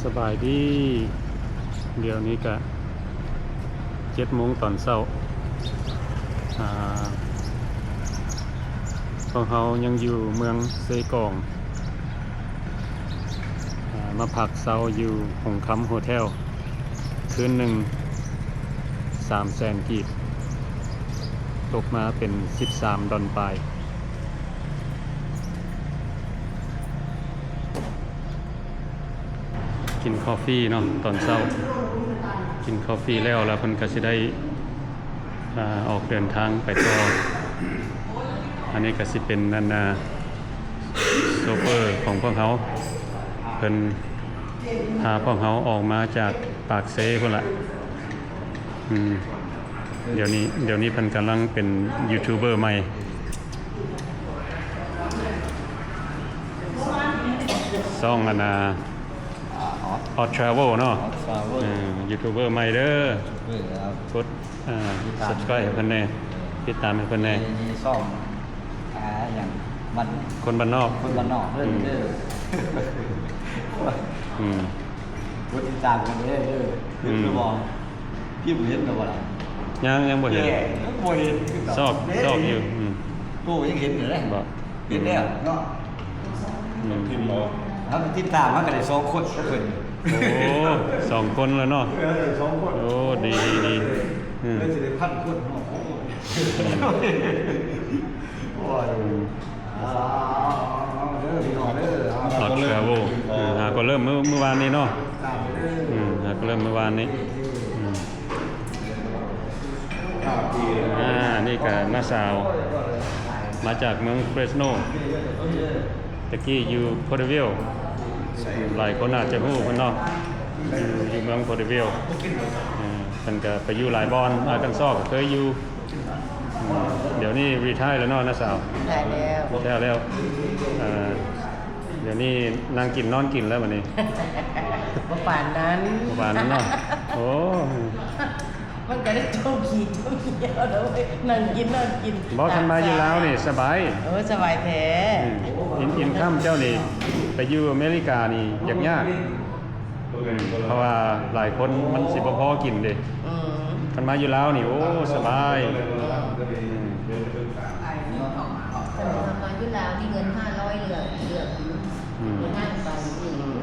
ສະບາຍດີ, ດຽວນີ້ກະເຈັດໂມງຕອນເຊົ້າ. ອາ ພວກເຮົາຍັງຢູ່ເມືອງເຊກອງ. ອາ ມາພັກເຊົາຢູ່ຫົງຄຳໂຮເທວ ຄືນໜຶ່ງສາມແສນກີບ, ຕົກມາເປັນສິບສາມດອນປາຍ. ກິນຄອບຟີເນາະ ຕອນເຊົ້າ, ກິນຄອບຟີແລ້ວ ແລ້ວເພິ່ນກະຊິໄດ້ ອາ ອອກເດີນທາງໄປຕໍ່. ອັນນີ້ກະຊິເປັນ ອັນ ອາ ໂຊເຟີຂອງພວກເຮົາ, ເພິ່ນພາພວກເຮົາອອກມາຈາກປາກເຊພຸ້ນລະ. ອືມ ດຽວນີ້ ດຽວນີ້ເພິ່ນກຳລັງເປັນຢູທູບເບີໃໝ່ ຊ່ອງອັນນາ ອອດ ອອດ ທຣາເວວເນາະ. ອອດ ທຣາເວວ ເອີ ຢູທູບເບີໃໝ່ເດີ. ເອີ ກົດ ອາ ຕິດຕາມ ຊັບສະໄຄຣບ໌ໃຫ້ເພິ່ນແດ່, ເອີ ຕິດຕາມໃຫ້ເພິ່ນແດ່. ມີ ມີຊ່ອງ ອາ ຫຍັງ ບ້ານ ຄົນບ້ານນອກ ຄົນບ້ານນອກເດີ. ອືມ ເດີ ອືມ ກົດຕິດຕາມກັນເດີ ເດີ. ອືມ ເຫັນຫຼືບໍ່? ພິມເຫັນແລ້ວບໍ່ລະ? ຍັງ ຍັງບໍ່ເຫັນ. ເອີ ຍັງບໍ່ເຫັນຄືເກົ່າ. ຊອກ ເດ້ ຊອກຢູ່. ອືມ ໂຕຍັງເຫັນຢູ່ເດ້. ບໍ່? ເຫັນແລ້ວເນາະ. ອືມ ພິມເອົາ. ເຮົາຕິດຕາມ ເຮົາກະໄດ້ສອງຄົນກັບເພິ່ນ. ໂອ້ ສອງຄົນແລ້ວເນາະ. ເອີ ສອງຄົນ. ໂອ້ ດີ ດີ ດີ. ອືມ ເລີຍຊິໄດ້ພັນຄົນເນາະ. ໂອ້ຍ ອືມ ໂອ້ຍ ອາ ເອົາເດີ ພີ່ນ້ອງເດີ. ອາ ອອດ ທຣາເວວ ເອີ ຫາກໍເລີ່ມມື້ ມື້ວານນີ້ເນາະ. ອືມ ຫາກໍເລີ່ມມື້ວານນີ້. ອືມ ອາ ນີ້ກະນ້າສາວ ມາຈາກເມືອງເຟຣສໂນ. ຕະກີ້ຢູ່ໂພເດວິລ, ຫຼາຍຄົນອາດຈະຮູ້ເພິ່ນເນາະ, ຢູ່ ຢູ່ເມືອງໂພເດວິລ. ເອີ ເພິ່ນກະໄປຢູ່ຫຼາຍບ່ອນ, ອາ ອາກັນຊໍກະເຄີຍຢູ່. ອືມ ດຽວນີ້ຣີທາຍແລ້ວເນາະ ນ້າສາວ? ຣີທາຍແລ້ວ. ຣີທາຍແລ້ວ. ເອີ ດຽວນີ້ນັ່ງກິນນອນກິນແລ້ວບັດນີ້. ບໍ່ປານນັ້ນ ບໍ່ປານນັ້ນເນາະ. ໂອ້ ມັນກະໄດ້ໂຈະຂີ້ໂຈະຂີ້ເອົາເດີ ນັ່ງກິນນອນກິນ. ບໍ່ ຄັນມາຢູ່ລາວນີ້ສະບາຍ. ເອີ ສະບາຍແທ້. ອືມ ອິນ ອິນຄັມເຈົ້ານີ້ ໄປຢູ່ອາເມລິການີ້ຍາກໆ. ເພາະວ່າຫຼາຍຄົນມັນຊິບໍ່ພໍກິນເດ້. ອືມ ຄັນມາຢູ່ລາວນີ້ ໂອ້ ສະບາຍ. ອືມ ຄັນມາຢູ່ລາວມີເງິນຫ້າຮ້ອຍເຫຼືອ ເຫຼືອກິນ. ອືມ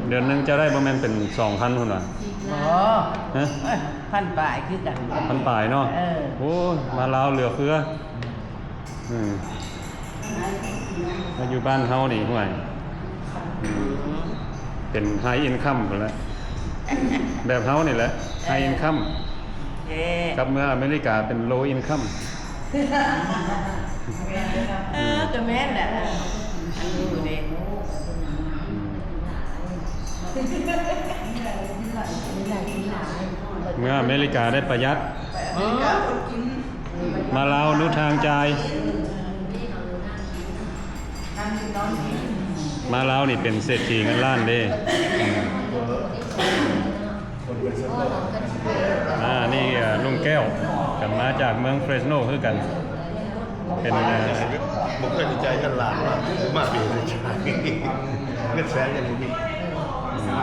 ເດືອນໜຶ່ງເຈົ້າໄດ້ບໍ່ແມ່ນເປັນສອງພັນພຸ້ນຫວາ? ບໍ່ ຮະ? ເອີຍ ພັນປາຍຄືກັນ. ພັນປາຍເນາະ. ເອີ ໂອ້ຍ ມາລາວເຫຼືອເຟືອ. ອືມ ມາຢູ່ບ້ານເຮົານີ້ ຫ້ວຍ ອືມ ເປັນໄຮອິນຄັມພຸ້ນແຫຼະ. ແບບເຮົານີ້ແຫຼະ ໄຮອິນຄັມ. ເອີ ກັບເມືອອາເມລິກາເປັນໂລອິນຄັມ. ເອີ ກະແມ່ນແຫຼະ. ເມືອອາເມລິກາໄດ້ປະຢັດ. ມາລາວໜູທາງຈ່າຍ. ມາລາວນີ້ເປັນເສດຖີເງິນລ້ານເດ້. ອາ ນີ້ ອາ ລຸງແກ້ວ ກະມາຈາກເມືອງເຟຣສໂນຄືກັນ. ເປັນ ເອີ ບໍ່ເຄີຍໄດ້ຈ່າຍເງິນລ້ານມາ ມາປີນີ້ຈ່າຍເງິນແສນຍັງບໍ່ມີ.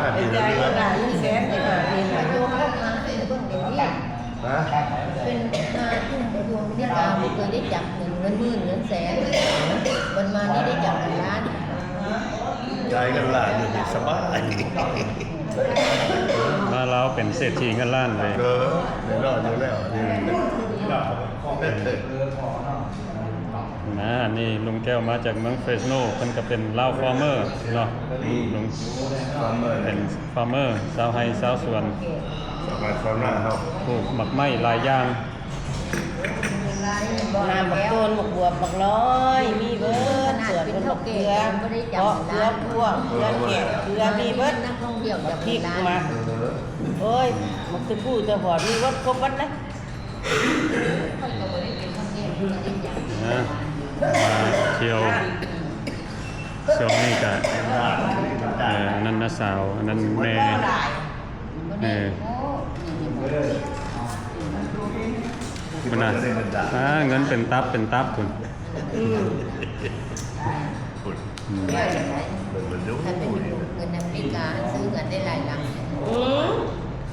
ມາປີນີ້ ຈ່າຍເງິນລ້ານ ເງິນແສນ ມາປີນີ້. ຮະ? ເປັນຫາຢູ່ ຢູ່ອາເມລິກາບໍ່ເຄີຍໄດ້ຈັບເງິນ ເງິນໝື່ນ ເງິນແສນ, ບັດມານີ້ໄດ້ຈັບເງິນລ້ານ. ຈ່າຍເງິນລ້ານຢູ່ນີ້ສະບາຍ. ມາລາວເປັນເສດຖີເງິນລ້ານເລີຍ. ເອີ ແນ່ນອນຢູ່ແລ້ວ. ອືມ ນະ ອັນນີ້ລຸງແກ້ວມາຈາກເມືອງເຟຣສໂນ, ເພິ່ນກະເປັນລາວຟາເມີເນາະ. ອືມ ລຸງ ຟາເມີ ເປັນຟາເມີ ຊາວໄຮ່ຊາວສວນ ຊາວໄຮ່ຊາວນາເນາະ, ປູກໝາກໄມ້ຫຼາຍຢ່າງ. ນ້ຳບັກໂຕນ ບັກບວບ ບັກລອຍ ມີເບິດ. ສວນເພິ່ນບັກເຂືອ ເພາະເຂືອພວງ ເຂືອແກະ ເຂືອມີເບິດ. ບັກພິກ ໝາກ ໂອ້ຍ ໝາກຕະປູ ຕະບອດ ມີເບິດ ຄົບເບິດນະ. ນະ ມາທ່ຽວຊ່ວງນີ້ກະ ເອີ ອັນນັ້ນນ້າສາວ ອັນນັ້ນແມ່. ເອີ ພຸ້ນນະ ອາ ເງິນເປັນຕັບເປັນຕັບພຸ້ນ. ອືມ ອືມ ຄັນໄປຢູ່ເງິນອາເມລິກາ ຊື້ເຮືອນໄດ້ຫຼາຍຫຼັງ.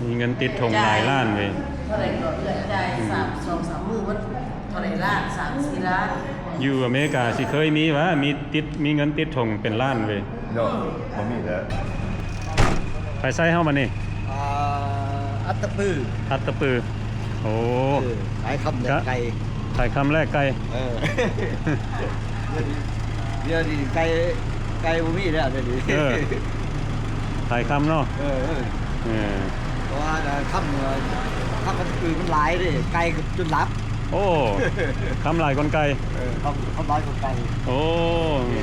ມີເງິນຕິດຖົງຫຼາຍລ້ານເວີຍ. ເທົ່າໃດກໍເອື້ອຍ? ຈ່າຍສາມ ສອງສາມມື້ມັນເທົ່າໃດລ້ານ? ສາມສີ່ລ້ານ. ຢູ່ອາເມລິກາຊິເຄີຍມີຫວາ ມີຕິດ ມີເງິນຕິດຖົງເປັນລ້ານເວີຍ. ເນາະ ບໍ່ມີແລ້ວ. ໄປໃສເຮົາບັດນີ້? ອ່າ ອັດຕະປື. ອັດຕະປື. ໂອ້ ເອີ ຂາຍຄຳແລກໄກ່. ຂາຍຄຳແລກໄກ່. ເອີ ດຽວນີ້ ດຽວນີ້ໄກ່ ໄກ່ບໍ່ມີແລ້ວດຽວນີ້. ເອີ ຂາຍຄຳເນາະ. ເອີ ເອີ ເພາະວ່າຄຳ ຄຳອັດຕະປືມັນຫຼາຍເດ້ ໄກ່ກໍຈົນຫຼັບ. ໂອ້ ຄຳຫຼາຍກວ່າໄກ່. ເອີ ຄຳ ຄຳຫຼາຍກວ່າໄກ່. ໂອ້ ເອີ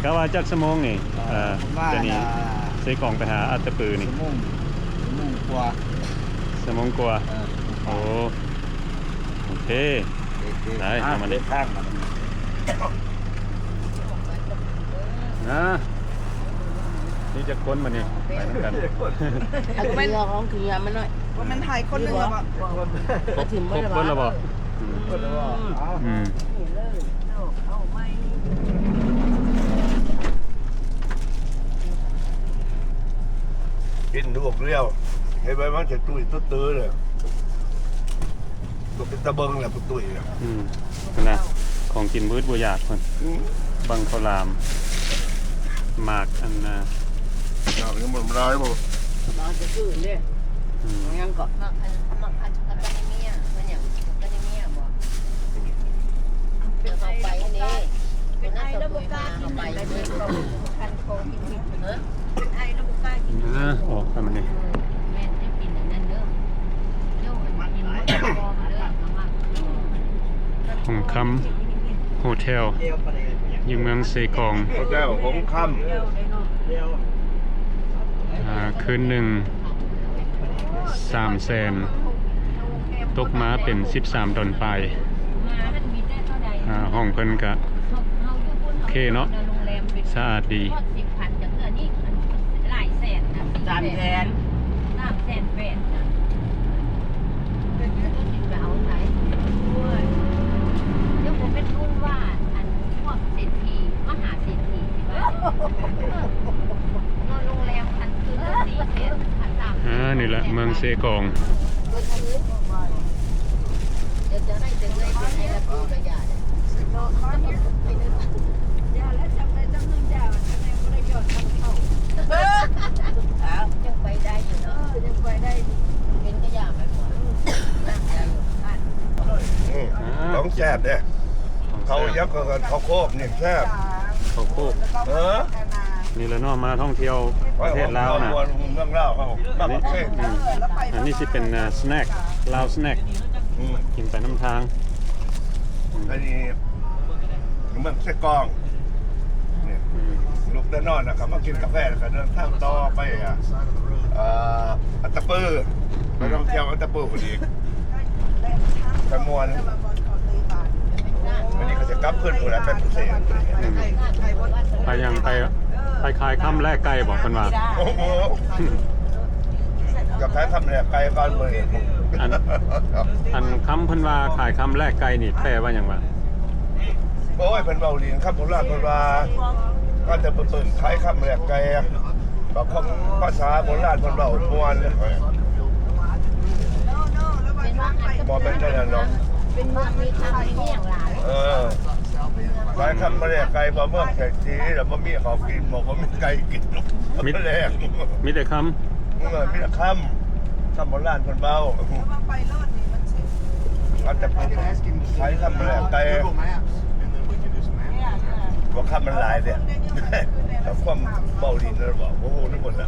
ກະວ່າຈັກຊົ່ວໂມງນີ້? ເອີ ເອີ ປະມານ ດຽວນີ້ ອ່າ ເຊກອງໄປຫາອັດຕະປືນີ້ ຊົ່ວໂມງ ຊົ່ວໂມງກວ່າ. ຊົ່ວໂມງກວ່າ. ເອີ ໂອ້ ໂອເຄ ໂອເຄ ໄດ້ ອ່ະ ເອົາມານີ້ ເດີນທາງມາ. ນະ ມີຈັກຄົນບັດນີ້ ໄປນຳກັນ. ເອົາເຮືອຂອງເຮືອມາໜ້ອຍ. ບໍ່ແມ່ນຖ່າຍຄົນໜຶ່ງແລ້ວບໍ່? ຄົບ ຄົບເບິດແລ້ວບໍ່? ອືມ ອືມ ກິນລູກດຽວ ເຮັດໄວ້ມັນຈະຕຸ້ຍຕຸ້ຍເລີຍ. ບໍ່ເປັນຕາເບິ່ງແລ້ວ ບໍ່ຕຸ້ຍແລ້ວ. ອືມ ນະ ຂອງກິນບໍ່ອຶດບໍ່ຢາກເພິ່ນ. ອືມ ບັງເຂົ້າຫຼາມ ໝາກອັນນ່າ ໝາກຍັງບໍ່ຫຼາຍບໍ່? ໝາກຈະຄືນເດ້. ອືມ ຫຍັງເກາະ ໝາກອັນ ໝາກອັນ ອັນຕານິເມຍ ມັນຫຍັງ ອັນຕານິເມຍບໍ່? ເປັນໄອ ເຂົ້າໄປນີ້ ເປັນໄອ ແລ້ວບໍ່ກ້າກິນ ເຂົ້າໄປ ຄັນ ເອີ ເປັນໄອແລ້ວບໍ່ກ້າກິນ. ເອີ ອອກໄປມັນນີ້ ແມ່ນຈະກິນອັນນັ້ນເດີ ໂຍ ອັນກິນໝົດກອງເດີ ຫົງຄຳໂຮເທວ ຢູ່ເມືອງເຊກອງ. ໂຮເທວຫົງຄຳ ອ່າ ຄືນໜຶ່ງສາມແສນ ຕົກມາເປັນສິບສາມດອນປາຍ. ອ່າ ຫ້ອງເພິ່ນກະໂອເຄເນາະ ສະອາດດີ. ສາມແສນ ສາມແສນແປດນະ ເປັນເງິນເຮົາໄດ້ ໂອ້ຍ ຍັງບໍ່ແມ່ນລຸງວ່າ ອັນ ພວກເສດຖີ ມະຫາເສດຖີ ຊິວ່າ ເອີ ນອນໂຮງແຮມຄັນຄືນລະສີ່ແສນ ຄັນສາມແສນ. ອ່າ ນີ້ແຫຼະເມືອງເຊກອງ. ຍັງໄປໄດ້ຢູ່ເນາະ ເປັນກະຢ່າໄປກ່ອນ ຍັງໄດ້ຢູ່. ນີ້ ອ່າ ຂອງແຊບເດ້ ເຂົ້າຫຍັງກໍເຂົ້າໂຄກນີ້ແຊບ ເຂົ້າໂຄກ. ເອີ ນີ້ແຫຼະເນາະ ມາທ່ອງທ່ຽວປະເທດລາວນະ ເມືອງລາວເຮົາ ອັນນີ້ຊິເປັນສະແນັກ ລາວສະແນັກ ອືມ ກິນໄປນຳທາງ. ອັນນີ້ເມືອງເຊກອງ ນີ້ ອືມ ລຸກແຕ່ນອນແລ້ວກໍມາກິນກາແຟ ແລ້ວກໍເດີນທາງຕໍ່ໄປ ອ່າ ອັດຕະປື ໄປທ່ອງທ່ຽວອັດຕະປືອີກ ກະມ່ວນ. ມື້ນີ້ກໍຈະກັບຄືນພຸ້ນແຫຼະ ໄປປະເທດ ອືມ ໄປຫຍັງ ໄປ ໄປຂາຍຄຳແລກໄກ່ບໍ ເພິ່ນວ່າ. ໂອ້ໂຫ ຢາກຂາຍຄຳແລກໄກ່ກ່ອນມື້ນີ້. ອັນ ອັນຄຳເພິ່ນວ່າຂາຍຄຳແລກໄກ່ນີ້ ແປວ່າຫຍັງວະ? ໂອ້ຍ ເພິ່ນເວົ້າຫຼິ້ນ ຄຳໂບລານເພິ່ນວ່າ ກໍຈະໄປເບິ່ງຂາຍຄຳແລກໄກ່ ກໍຄວາມພາສາໂບລານເພິ່ນເວົ້າມ່ວນ. ບໍ່ແມ່ນແນວນັ້ນດອກ ເປັນເມືອງມີຄຳມີຫຍັງຫຼາຍ. ເອີ ຂາຍຄຳມາແລກໄກ່ ເມືອງເສດຖີ ແລ້ວບໍ່ມີເຂົ້າກິນ ບໍ່ ບໍ່ມີໄກ່ກິນ ມີ ແລກ ມີແຕ່ຄຳ. ເອີ ມີແຕ່ຄຳ ຄຳໂບລານເພິ່ນເວົ້າ. ເຂົາຈະໄປຂາຍຄຳແລກໄກ່ ບໍ່ ຄຳມັນຫຼາຍເດ້ ແຕ່ຄວາມເວົ້າຫຼິ້ນນັ້ນເວົ້າ ບໍ່ຮູ້ນຳເພິ່ນລະ.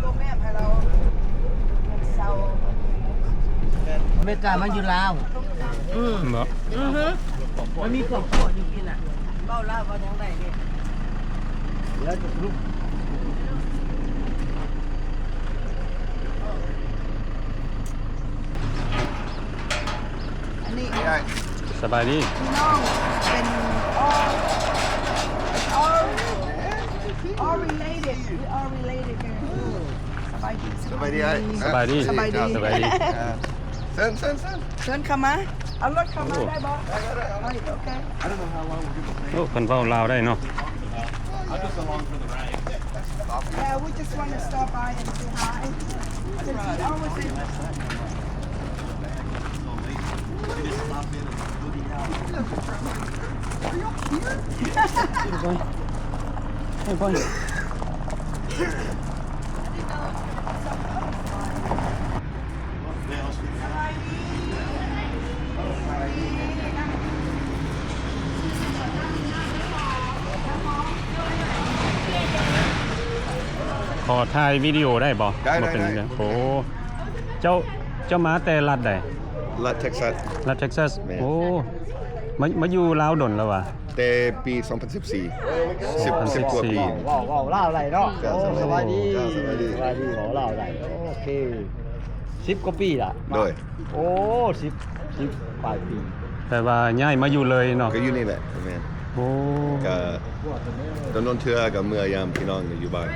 ອາເມລິກາມາຢູ່ລາວ. ອືມ ເນາະ ອືຮຶ ມັນມີຄອບຄົວຢູ່ພີ້ນະ ເວົ້າລາວເວົ້າຫຍັງໄດ້ນີ້. ອັນນີ້ ສະບາຍດີ ພີ່ນ້ອງ ເປັນ all all all related, we all related. ສະບາຍດີ ສະບາຍດີອ້າຍ ສະບາຍດີ ສະບາຍດີ ສະບາຍດີ. ເຊີນ ເຊີນ ເຊີນ ເຊີນເຂົ້າມາ ເອົາລົດເຂົ້າມາໄດ້ບໍ່? ໄດ້ ໄດ້ ໄດ້ ໂອເຄ. ໂອ້ ເພິ່ນເວົ້າລາວໄດ້ເນາະ. Yeah, we just wanna stop by and say hi. Since we always ຂໍຖ່າຍວິດີໂອໄດ້ບໍ່? ໄດ້ ບໍ່ເປັນຫຍັງ. ໂອ້ ເຈົ້າ ເຈົ້າມາແຕ່ລັດໃດ? ລັດເທັກຊັສ. ລັດເທັກຊັສ. ແມ່ນ. ໂອ້ ມາ ມາຢູ່ລາວດົນແລ້ວຫວາ? ແຕ່ປີສອງພັນສິບສີ່ ສິບ ສິບກວ່າປີ. ເວົ້າ ເວົ້າລາວໄດ້ເນາະ. ເຈົ້າ ໂອ້ ສະບາຍດີ. ເຈົ້າ ສະບາຍດີ. ສະບາຍດີ ເວົ້າລາວໄດ້. ໂອເຄ ສິບກວ່າປີລະ. ໂດຍ. ໂອ້ ສິບ ສິບປາຍປີ. ແປວ່າຍ້າຍມາຢູ່ເລີຍເນາະ? ກໍຢູ່ນີ້ແຫຼະ. ແມ່ນ. ໂອ້ ກໍໂດນໆເທື່ອກໍເມືອຢາມພີ່ນ້ອງຢູ່ບ້ານ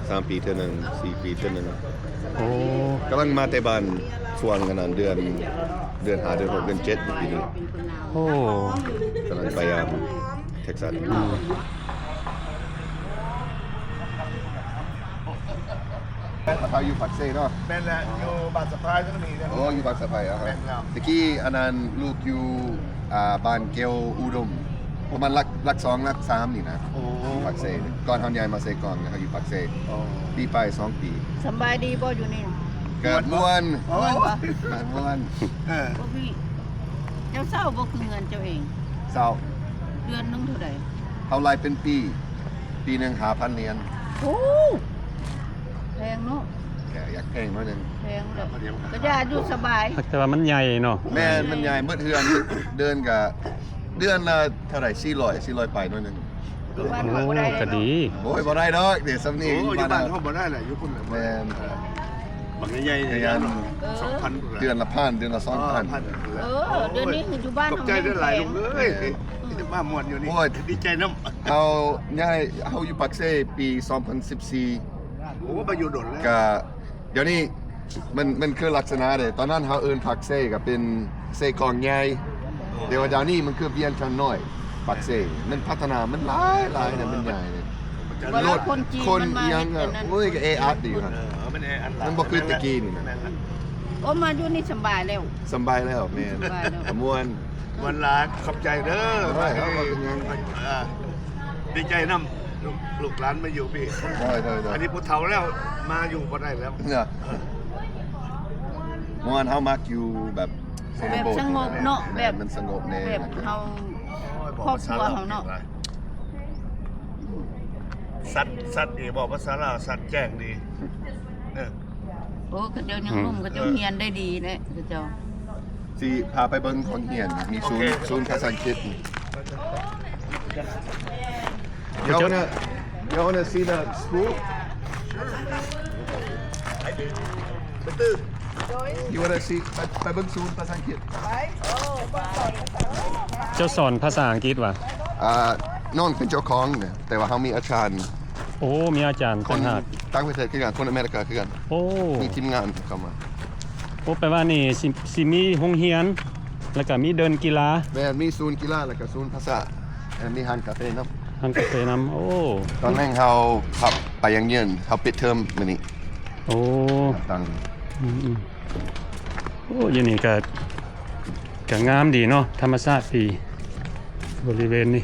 ສາມປີເທື່ອໜຶ່ງ ສີ່ປີເທື່ອໜຶ່ງ. ໂອ້ ກຳລັງມາແຕ່ບ້ານຊ່ວງອັນນັ້ນ ເດືອນ ເດືອນຫ້າ ເດືອນຫົກ ເດືອນເຈັດປີນີ້. ໂອ້ ກຳລັງໄປຢາມເທັກຊັສ. ອືມ. ເຮົາຢູ່ປາກເຊເນາະ? ແມ່ນແຫຼະ ຢູ່ບ້ານສະພາຍ ໂອ້ ຢູ່ບ້ານສະພາຍ. ອາຮະ ແມ່ນແລ້ວ. ຕະກີ້ອັນນັ້ນລູກຢູ່ ອ່າ ບ້ານແກ້ວອຸດົມ ປະມານຫຼັກ ຫຼັກສອງ ຫຼັກສາມນີ້ນະ. ໂອ້ ຢູ່ປາກເຊ. ກ່ອນເຮົາຍ້າຍມາເຊກອງ ເຮົາຢູ່ປາກເຊ. ໂອ້ ປີປາຍ ສອງປີ. ສະບາຍດີບໍ່ຢູ່ນີ້? ກໍມ່ວນ. ໂອ້ ມ່ວນ. ເອີ ພວກນີ້ ເຈົ້າເຊົ່າບໍ່ຄືເຮືອນເຈົ້າເອງ? ເຊົ່າ. ເດືອນໜຶ່ງເທົ່າໃດ? ເຮົາລາຍເປັນປີ ປີໜຶ່ງຫ້າພັນຫຼຽນ. ໂອ້ ແພງເນາະ. ກໍຢາກແພງໜ້ອຍໜຶ່ງ. ແພງດອກ ກໍຢາຢູ່ສະບາຍ. ແຕ່ວ່າມັນໃຫຍ່ເນາະ. ແມ່ນ ມັນໃຫຍ່ ໝົດເຮືອນ ເດີ່ນກໍເດືອນລະເທົ່າໃດ ສີ່ຮ້ອຍ ສີ່ຮ້ອຍປາຍໜ້ອຍໜຶ່ງ. ຢູ່ບ້ານເຮົາບໍ່ໄດ້. ໂອ້ ກໍດີ. ໂອ້ຍ ບໍ່ໄດ້ດອກ ເດ ສ່ຳນີ້. ໂອ້ ຢູ່ບ້ານເຮົາບໍ່ໄດ້ແຫຼະ ຢູ່ພຸ້ນແຫຼະ. ແມ່ນ. ບັກໃຫຍ່ໆ ເດືອນ ສອງພັນ ເດືອນລະພັນ ເດືອນລະສອງພັນ. ເອີ ເດືອນນີ້ຄືຢູ່ບ້ານເຮົາ. ຂອບໃຈຫຼາຍໆ ລູກເອີຍ ທີ່ມາມ່ວນຢູ່ນີ້. ໂອ້ຍ ດີໃຈນຳ. ເຮົາຍ້າຍ ເຮົາຢູ່ປາກເຊປີສອງພັນສິບສີ່. ໂອ້ ມາຢູ່ດົນແລ້ວ. ກະ ດຽວນີ້ມັນ ມັນຄືລັກສະນະເດ້ ຕອນນັ້ນເຮົາເອີ້ນປາກເຊກໍເປັນເຊກອງໃຫຍ່ ແຕ່ວ່າດຽວນີ້ມັນຄືວຽງຈັນນ້ອຍ. ປາກເຊມັນພັດທະນາ ມັນຫຼາຍໆ ມັນໃຫຍ່ເດ້. ລົດຄົນຈີນ ຄົນອີ່ຫຍັງ ໂອ້ຍ ກໍແອອັດດີ. ເອີ ມັນແອອັດຫຼາຍ ມັນບໍ່ຄືແຕ່ກີ້ນີ້ນະ. ໂອ້ ມາຢູ່ນີ້ສຳບາຍແລ້ວ. ສຳບາຍແລ້ວ. ແມ່ນ. ສຳບາຍແລ້ວ ກໍມ່ວນ. ມ່ວນຫຼາຍ ຂອບໃຈເດີ. ເອີ ບໍ່ເປັນຫຍັງ. ເອີ ດີໃຈນຳ ລູກ ລູກຫຼານມາຢູ່ພີ້. ໂດຍໆໆ. ອັນນີ້ຜູ້ເຖົ້າແລ້ວ ມາຢູ່ບໍ່ໄດ້ແລ້ວ. ເນາະ ມ່ວນ. ເຮົາມັກຢູ່ແບບຊົນນະບົດ ແບບສະຫງົບເນາະ. ແບບ ແບບມັນສະຫງົບແດ່ ແບບເຮົາ ໂອ້ຍ ຄອບຄົວເຮົາເນາະ. ສັດ ສັດນີ້ ເວົ້າພາສາລາວ ສັດແຈ້ງດີ. ເອີ ໂອ້ ເຂົາເຈົ້າຍັງໜຸ່ມ ເຂົາເຈົ້າຮຽນໄດ້ດີເດ້ ເຂົາເຈົ້າ. ຊິພາໄປເບິ່ງໂຮງຮຽນ ມີສູນ ໂອເຄ ສູນພາສາອັງກິດ. You wanna, you wanna see the school? You wanna see ໄປ ໄປເບິ່ງສູນພາສາອັງກິດ. ເຈົ້າສອນພາສາອັງກິດຫວາ? ອ່າ ນ້ອງເປັນເຈົ້າຂອງ ແຕ່ວ່າເຮົາມີອາຈານ. ໂອ້ ມີອາຈານຕ່າງຫາກ. ຄົນຕ່າງປະເທດຄືກັນ ຄົນອາເມລິກາຄືກັນ. ໂອ້ ມີທີມງານເຂົ້າມາ. ໂອ້ ແປວ່ານີ້ຊິ ຊິມີໂຮງຮຽນ ແລ້ວກະມີເດີ່ນກິລາ. ແມ່ນ ມີສູນກິລາ ແລ້ວກະສູນພາສາ ແລະ ມີຮ້ານກາເຟນຳ. ຮ້ານກາເຟນຳ. ໂອ້ ຕອນແລງເຮົາພັບໄປຍັງເຍືອນ ເຮົາປິດເທີມມື້ນີ້. ໂອ້ ຕັ້ງ ອືມໆ. ໂອ້ ຢູ່ນີ້ກະ ກະງາມດີເນາະ ທຳມະຊາດດີ ບໍລິເວນນີ້.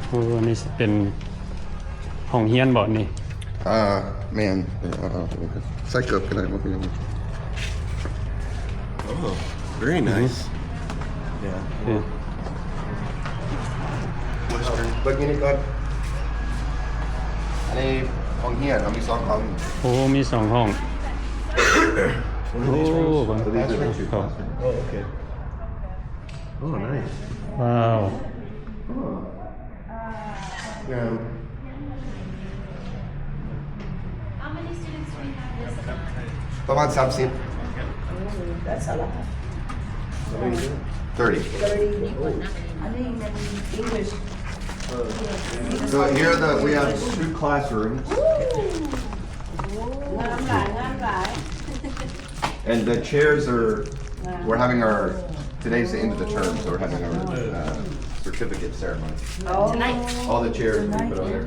ໂອ້ ອັນນີ້ຊິເປັນຫ້ອງຮຽນບໍນີ້? ອ່າ ແມ່ນ. ເອີ ເອົາ ເອົາ ໃສ່ເກີບກໍໄດ້ ບໍ່ເປັນຫຍັງ. Oh, very nice. Yeah. Yeah. Western. ເບິ່ງຢູ່ນີ້ກ່ອນ. ອັນນີ້ຫ້ອງຮຽນ ເຮົາມີສອງຫ້ອງ. ໂອ້ ມີສອງຫ້ອງ. ໂອ້ ເບິ່ງ. Oh, okay. Oh, nice. ວ້າວ. Oh. ງາມ. How many students do we have this time? ປະມານສາມສິບ. Ooh, that's a lot. Thirty. Thirty. I mean, in English. So here are the, we have two classrooms. Ooh. ງາມຫຼາຍ ງາມຫຼາຍ. And the chairs are, we're having our, today's the end of the term, so we're having our, uh, certificate ceremony. Oh. Tonight. All the chairs we put on there.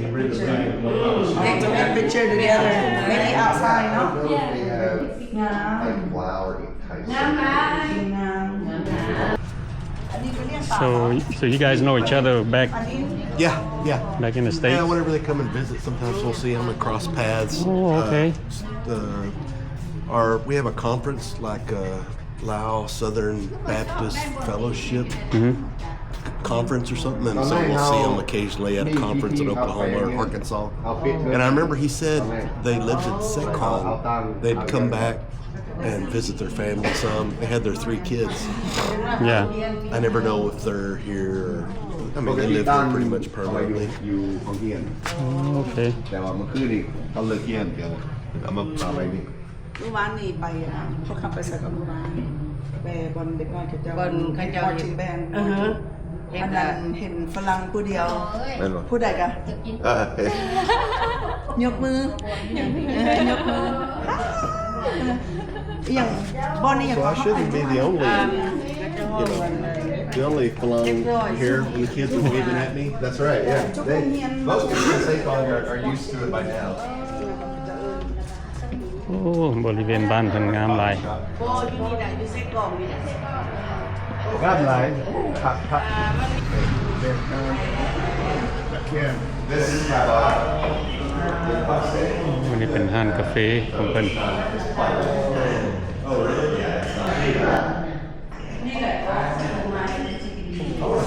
Take a picture together. Maybe outside, no? Yeah. ງາມ Like flower type. ງາມ ງາມ ງາມ ງາມ So, so you guys know each other back, yeah, yeah, back in the States? Yeah, whenever they come and visit, sometimes we'll see them and cross paths. Oh, okay. Uh, uh, our, we have a conference, like, uh, Lao Southern Baptist Fellowship, mm-hmm, conference or something, and so we'll see them occasionally at a conference in Oklahoma or Arkansas. And I remember he said they lived in Sekong. They'd come back and visit their family some. They had their three kids. Yeah. I never know if they're here. I mean, they live here pretty much permanently. ອໍ ໂອເຄ ແຕ່ວ່າມື້ຄືນນີ້ເຂົາເລີກຮຽນ ດຽວເອົາມາຝາກໄວ້ນີ້. ມື້ວານນີ້ໄປ ອ່າ ພວກເຮົາໄປໃສກໍມື້ວານ ໄປບ່ອນເດັກນ້ອຍເຂົາເຈົ້າ ບ່ອນເຂົາເຈົ້າ marching band. ເອີ ອັນນັ້ນເຫັນຝຣັ່ງຜູ້ດຽວ. ແມ່ນບໍ່? ຜູ້ໃດກະ? ເອີ ຍົກມື ຍົກມື ອີ່ຫຍັງ ບ່ອນນີ້ຫຍັງ? So I shouldn't be the only, you know, the only ຝຣັ່ງ here when the kids are waving at me. That's right, yeah. They, most of the kids they find are, are used to it by now. ໂອ້ ບໍລິເວນບ້ານເພິ່ນງາມຫຼາຍ ງາມຫຼາຍ ຄັກໆ. ອັນນີ້ເປັນຮ້ານກາເຟຂອງເພິ່ນ.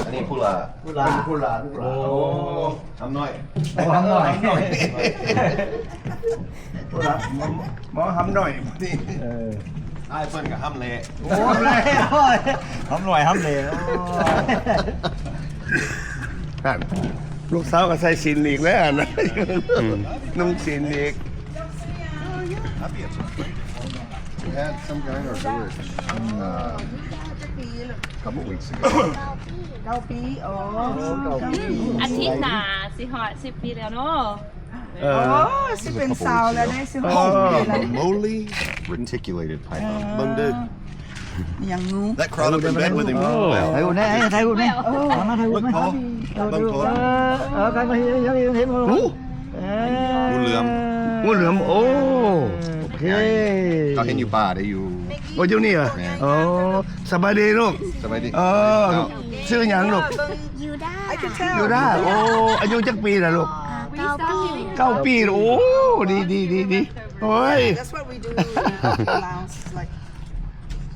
ອັນນີ້ຜູ້ຫຼ້າ ຜູ້ຫຼ້າ ຜູ້ຫຼ້າ ຜູ້ຫຼ້າ. ໂອ້ ຫຳໜ້ອຍ ໂອ້ ຫຳໜ້ອຍ ຫຳໜ້ອຍ ຜູ້ຫຼ້າ ໝໍ ຫຳໜ້ອຍ. ເອີ ອ້າຍເພິ່ນກໍຫຳແຫຼະ. ໂອ້ ຫຳແຫຼະ ຫຳໜ້ອຍ ຫຳແຫຼະ. ໂອ້ ຫັ້ນ ລູກສາວກໍໃສ່ສິ້ນອີກແລ້ວຫັ້ນນະ. ອືມ ນຸ່ງສິ້ນອີກ. We had some guy in our village, uh, a couple weeks ago. ເກົ້າປີ ອໍ ເກົ້າປີ ອາທິດໜ້າຊິຮອດສິບປີແລ້ວເນາະ. ເອີ ໂອ້ ຊິເປັນສາວແລ້ວເດ້ ຊິຮອດສິບປີແລ້ວ. Holy reticulated python. ເບິ່ງເດີ ຫຍັງງູ? That crawled up in bed with him. ໂອ້ ຖ່າຍຮູບແດ່ ຖ່າຍຮູບແດ່. ເອົາມາຖ່າຍຮູບແດ່. ເອີ ເອີ ເອີ ຖ່າຍມາ ເຫັນ ເຫັນ ເຫັນ. ເອີ ງູເຫຼືອມ ງູເຫຼືອມ. ໂອ້ ໂອເຄ ເຂົາເຫັນຢູ່ປ່າໄດ້ຢູ່. ໂອ້ ຢູ່ນີ້ເຫາະ? ແມ່ນ. ໂອ້ ສະບາຍດີລູກ ສະບາຍດີ. ເອີ ຊື່ຫຍັງລູກ? ຢູດາ ຢູດາ. ໂອ້ ອາຍຸຈັກປີລະລູກ? ເກົ້າປີ ເກົ້າປີ. ໂອ້ ດີ ດີ ດີ ດີ. ໂອ້ຍ That's what we do in the Laos. Like,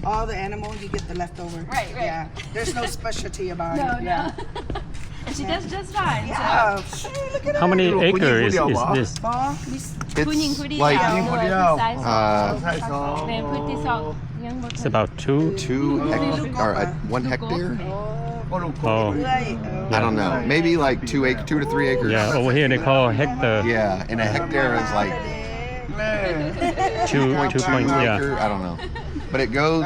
all the animal, you get the leftover. Right, right. Yeah. There's no specialty about it. No, no. Yeah. And she does just fine. Yeah. Sure, look at her. How many acre is, is this? ບໍ່ ມີ It's ຜູ້ຍິງຜູ້ດຽວ like, ຜູ້ຍິງຜູ້ດຽວ size ອ່າ ສອງ ແມ່ນ ພື້ນທີ່ສອງ ຍັງບໍ່ It's about two, two hec-, or, uh, one hectare. ໂອ້ ລູກກົກ ໂອ້ ເອື້ອຍ ເອີ I don't know. Maybe, like, two ac-, two to three acres. Yeah, over here they call hectare. Yeah, and a hectare is, like, Two, two point, yeah. I don't know. But it goes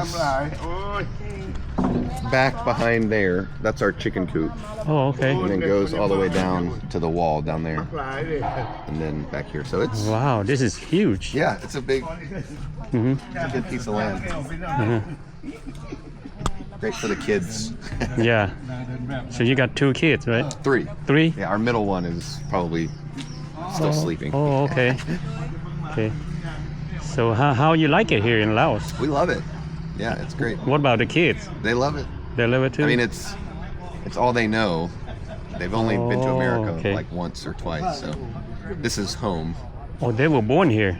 back behind there. That's our chicken coop. Oh, okay. And then goes all the way down to the wall down there. And then back here. So it's Wow, this is huge. Yeah, it's a big, mm-hmm, it's a big piece of land. Uh-huh. Great for the kids. Yeah. So you got two kids, right? Three. Three? Yeah, our middle one is probably still sleeping. Oh, okay. Okay. So how, how you like it here in Laos? We love it. Yeah, it's great. What about the kids? They love it. They love it too? I mean, it's, it's all they know. They've only been to America, oh, okay, like, once or twice, so this is home. Oh, they were born here?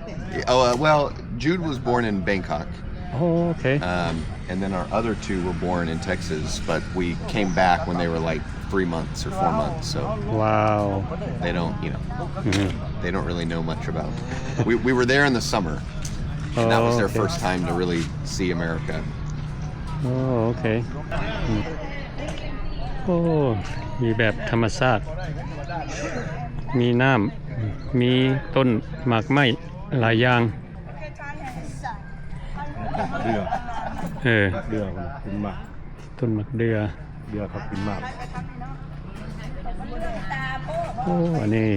Oh, uh, well, Jude was born in Bangkok. Oh, okay. Um, and then our other two were born in Texas, but we came back when they were, like, three months or four months, so Wow. they don't, you know, mm-hmm, they don't really know much about. We, we were there in the summer, and that was their, oh, okay, first time to really see America. ໂອ້ ໂອເຄ ອືມ ໂອ້ ມີແບບທຳມະຊາດ ມີນ້ຳ ມີຕົ້ນໝາກໄມ້ຫຼາຍຢ່າງ ເດືອ ເອີ ເດືອ ເປັນໝາກ ຕົ້ນໝາກເດື່ອ ເດືອເຂົາກິນໝາກ ໂອ້ ອັນນີ້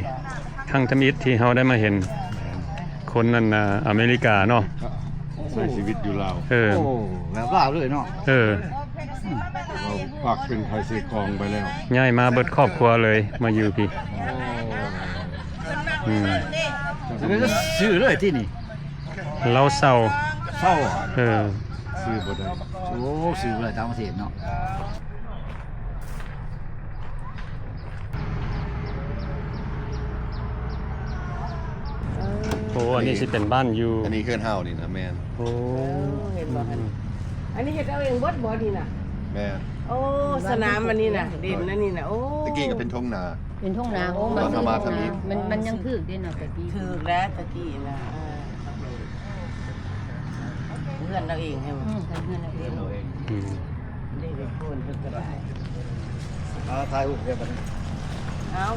ຄັ້ງທຳອິດທີ່ເຮົາໄດ້ມາເຫັນຄົນນັ້ນ ອາ ອາເມລິກາເນາະ ໃຊ້ຊີວິດຢູ່ລາວ ເອີ ໂອ້ ແບບລາວເລີຍເນາະ ເອີ ອືມ ເຮົາພັກເປັນໄທເສກອງໄປແລ້ວ ຍ້າຍມາເບິດຄອບຄົວເລີຍ ມາຢູ່ພີ້ ໂອ້ ອືມ ຊື້ເລີຍຕິນີ້ ລາວເຊົ່າ ເຊົ່າ ເອີ ຊື້ບໍ່ໄດ້ ໂອ້ ຊື້ບໍ່ໄດ້ຕ່າງປະເທດເນາະ ໂອ້ ອັນນີ້ຊິເປັນບ້ານຢູ່ ອັນນີ້ເຮືອນເຮົານີ້ນະ ແມ່ນ ໂອ້ ເອີ ເຫັນບໍ່ຫັ້ນ ອັນນີ້ເຮັດເອົາເອງເບິດບໍ່ນີ້ນະ ແມ່ນ ໂອ້ ສະໜາມອັນນີ້ນະ ເດັ່ນອັນນີ້ນະ ໂອ້ ຕະກີ້ກໍເປັນທົ່ງນາ ເປັນທົ່ງນາ ໂອ້ ມັນ ມັນ ມັນຍັງຖືກເດ້ເນາະ ຕະກີ້ ຖືກແລ້ວຕະກີ້ນະ ເອີ ເຮືອນລາວເອງໃຊ່ບໍ່? ອືມ ເຮືອນລາວເອງ ອືມ ເດ້ ເປັນຄົນເພິ່ນກໍໄດ້ ອ່າ ຖ່າຍຮູບເດີບັດນີ້ ເອົ້າ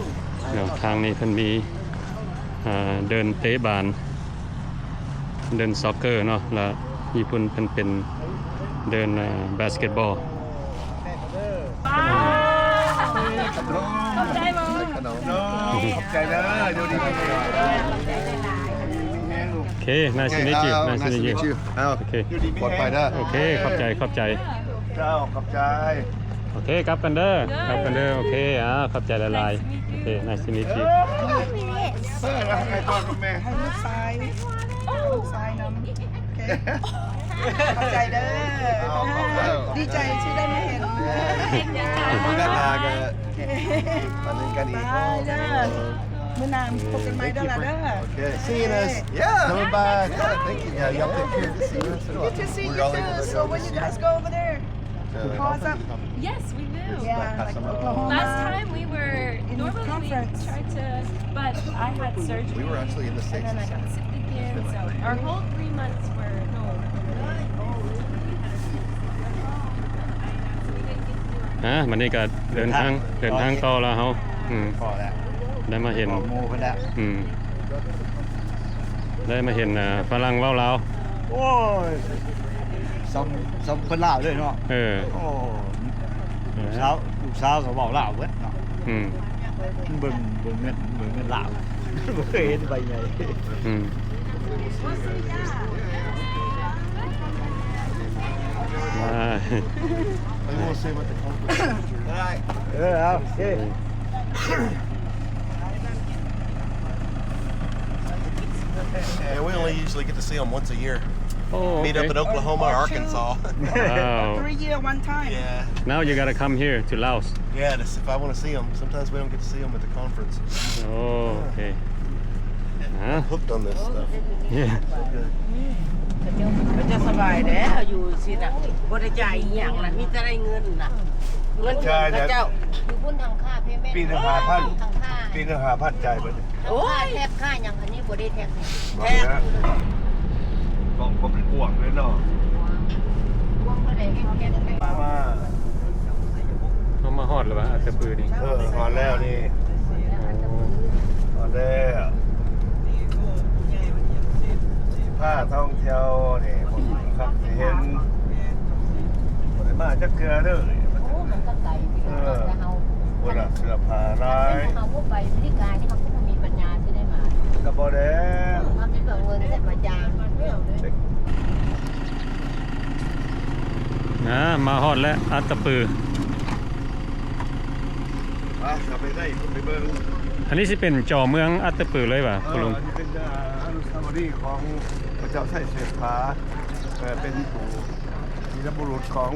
ແລ້ວທາງນີ້ເພິ່ນມີ ເອີ ເດີ່ນເຕະບານ ເດີ່ນຊັອກເກີເນາະ ແລ້ວຍີ່ປຸ່ນເພິ່ນເປັນເດີ່ນ ເອີ ບາສເກັດບອລ ຂອບໃຈບໍ່? ຂອບໃຈເດີ ຢູ່ດີມີແຮງ ໂອເຄ nice to meet you. Nice to meet you. ໂອເຄ ປອດໄພເດີ ໂອເຄ ຂອບໃຈ ຂອບໃຈ ເຈົ້າ ຂອບໃຈ ໂອເຄ ກັບກັນເດີ ກັບກັນເດີ ໂອເຄ ອ່າ ຂອບໃຈຫຼາຍໆ ໂອເຄ nice to meet you. ເອີ ໃຫ້ພໍ່ກັບແມ່ ໃຫ້ລູກຊາຍ ລູກຊາຍນຳ ໂອເຄ ຂອບໃຈເດີ ດີໃຈທີ່ໄດ້ມາເຫັນ ເອີ ເວລາກໍ ມາຫຼິ້ນກັນອີກ ບາຍເດີ ມື້ໜ້າພົບກັນໃໝ່ເດີລະເດີ ໂອເຄ see you. Nice. Yeah, coming back. Yeah, thank you. Yeah, y'all take care. Good to see you too. So when you guys go over there, call us up. Yes, we will. Yeah, like Oklahoma. Last time we were, normally we tried to, but I had surgery. We were actually in the States. And then I got sick again, so our whole three months were, no. ອ່າ ບັດນີ້ກໍເດີນທາງ ເດີນທາງຕໍ່ລະເຮົາ ອືມ ພໍແລ້ວ ໄດ້ມາເຫັນ ພໍໝູ່ເພິ່ນແລ້ວ ອືມ ໄດ້ມາເຫັນ ເອີ ຝຣັ່ງເວົ້າລາວ ໂອ້ຍ ສ່ຳ ສ່ຳຄົນລາວເລີຍເນາະ ເອີ ໂອ້ ລູກສາວ ລູກສາວກໍເວົ້າລາວເບິດເນາະ ອືມ ເບິ່ງ ເບິ່ງເງິນ ເບິ່ງເງິນລາວ ບໍ່ເຄີຍເຫັນໃບໃຫຍ່ ອືມ We will see what the conference is. All right. ເອີ ເອົາ ໂອເຄ Yeah, we only usually get to see 'em once a year. Oh, okay. Meet up in Oklahoma or Arkansas. Wow. Three year one time. Yeah. Now you gotta come here to Laos. Yeah, that's if I wanna see 'em. Sometimes we don't get to see 'em at the conference. Oh, okay. Huh? Hooked on this stuff. Yeah. ເຂົາເຈົ້າສະບາຍແລ້ວ ຢູ່ຊີ້ນະ ບໍ່ໄດ້ຈ່າຍອີ່ຫຍັງນະ ມີແຕ່ໄດ້ເງິນນະ ເງິນເຂົາເຈົ້າ ຢູ່ພຸ້ນທັງຄ່າ payment ປີໜຶ່ງຫ້າພັນ ທັງຄ່າ ປີໜຶ່ງຫ້າພັນ ຈ່າຍເບິດ ໂອ້ຍ ຄ່າແທັກ ຄ່າຫຍັງ ອັນນີ້ບໍ່ໄດ້ແທັກ ແທັກ ກອງກໍເປັນກວງເລີຍເນາະ ກວງເທົ່າໃດແທັກ ມາ ເຮົາມາຮອດແລ້ວຫວາ ອັດຕະປືນີ້ ເອີ ຮອດແລ້ວນີ້ ຮອດແລ້ວ. ພາທ່ອງທ່ຽວນີ້ ບໍ່ຄັກຊິເຫັນ ບໍ່ໄດ້ມາຈັກເທື່ອເດີ. ໂອ້ ມັນກໍໄກ ເອີ ແຕ່ເຮົາ ພຸ້ນນະ ເສື້ອຜ້າຫຼາຍ ເຮົາບໍ່ໄປອາເມລິການີ້ ເຮົາກໍບໍ່ມີປັນຍາຊິໄດ້ມາ ກໍບໍ່ແລ້ວ ເຮົາໄປເບິ່ງເງິນໃສ່ມາຈາງ ນະ ມາຮອດແລ້ວ ອັດຕະປື. ໄປ ເຂົ້າໄປໃນພຸ້ນໄປເບິ່ງ. ອັນນີ້ຊິເປັນຈໍເມືອງອັດຕະປືເລີຍຫວາ ເອີ ພໍ່ລຸງ? ອັນນີ້ເປັນ ອາ ອະນຸສາວະລີຂອງພະເຈົ້າໄຊເສດຖາ ເອີ ເປັນຜູ້ ວີລະບຸລຸດຂອງ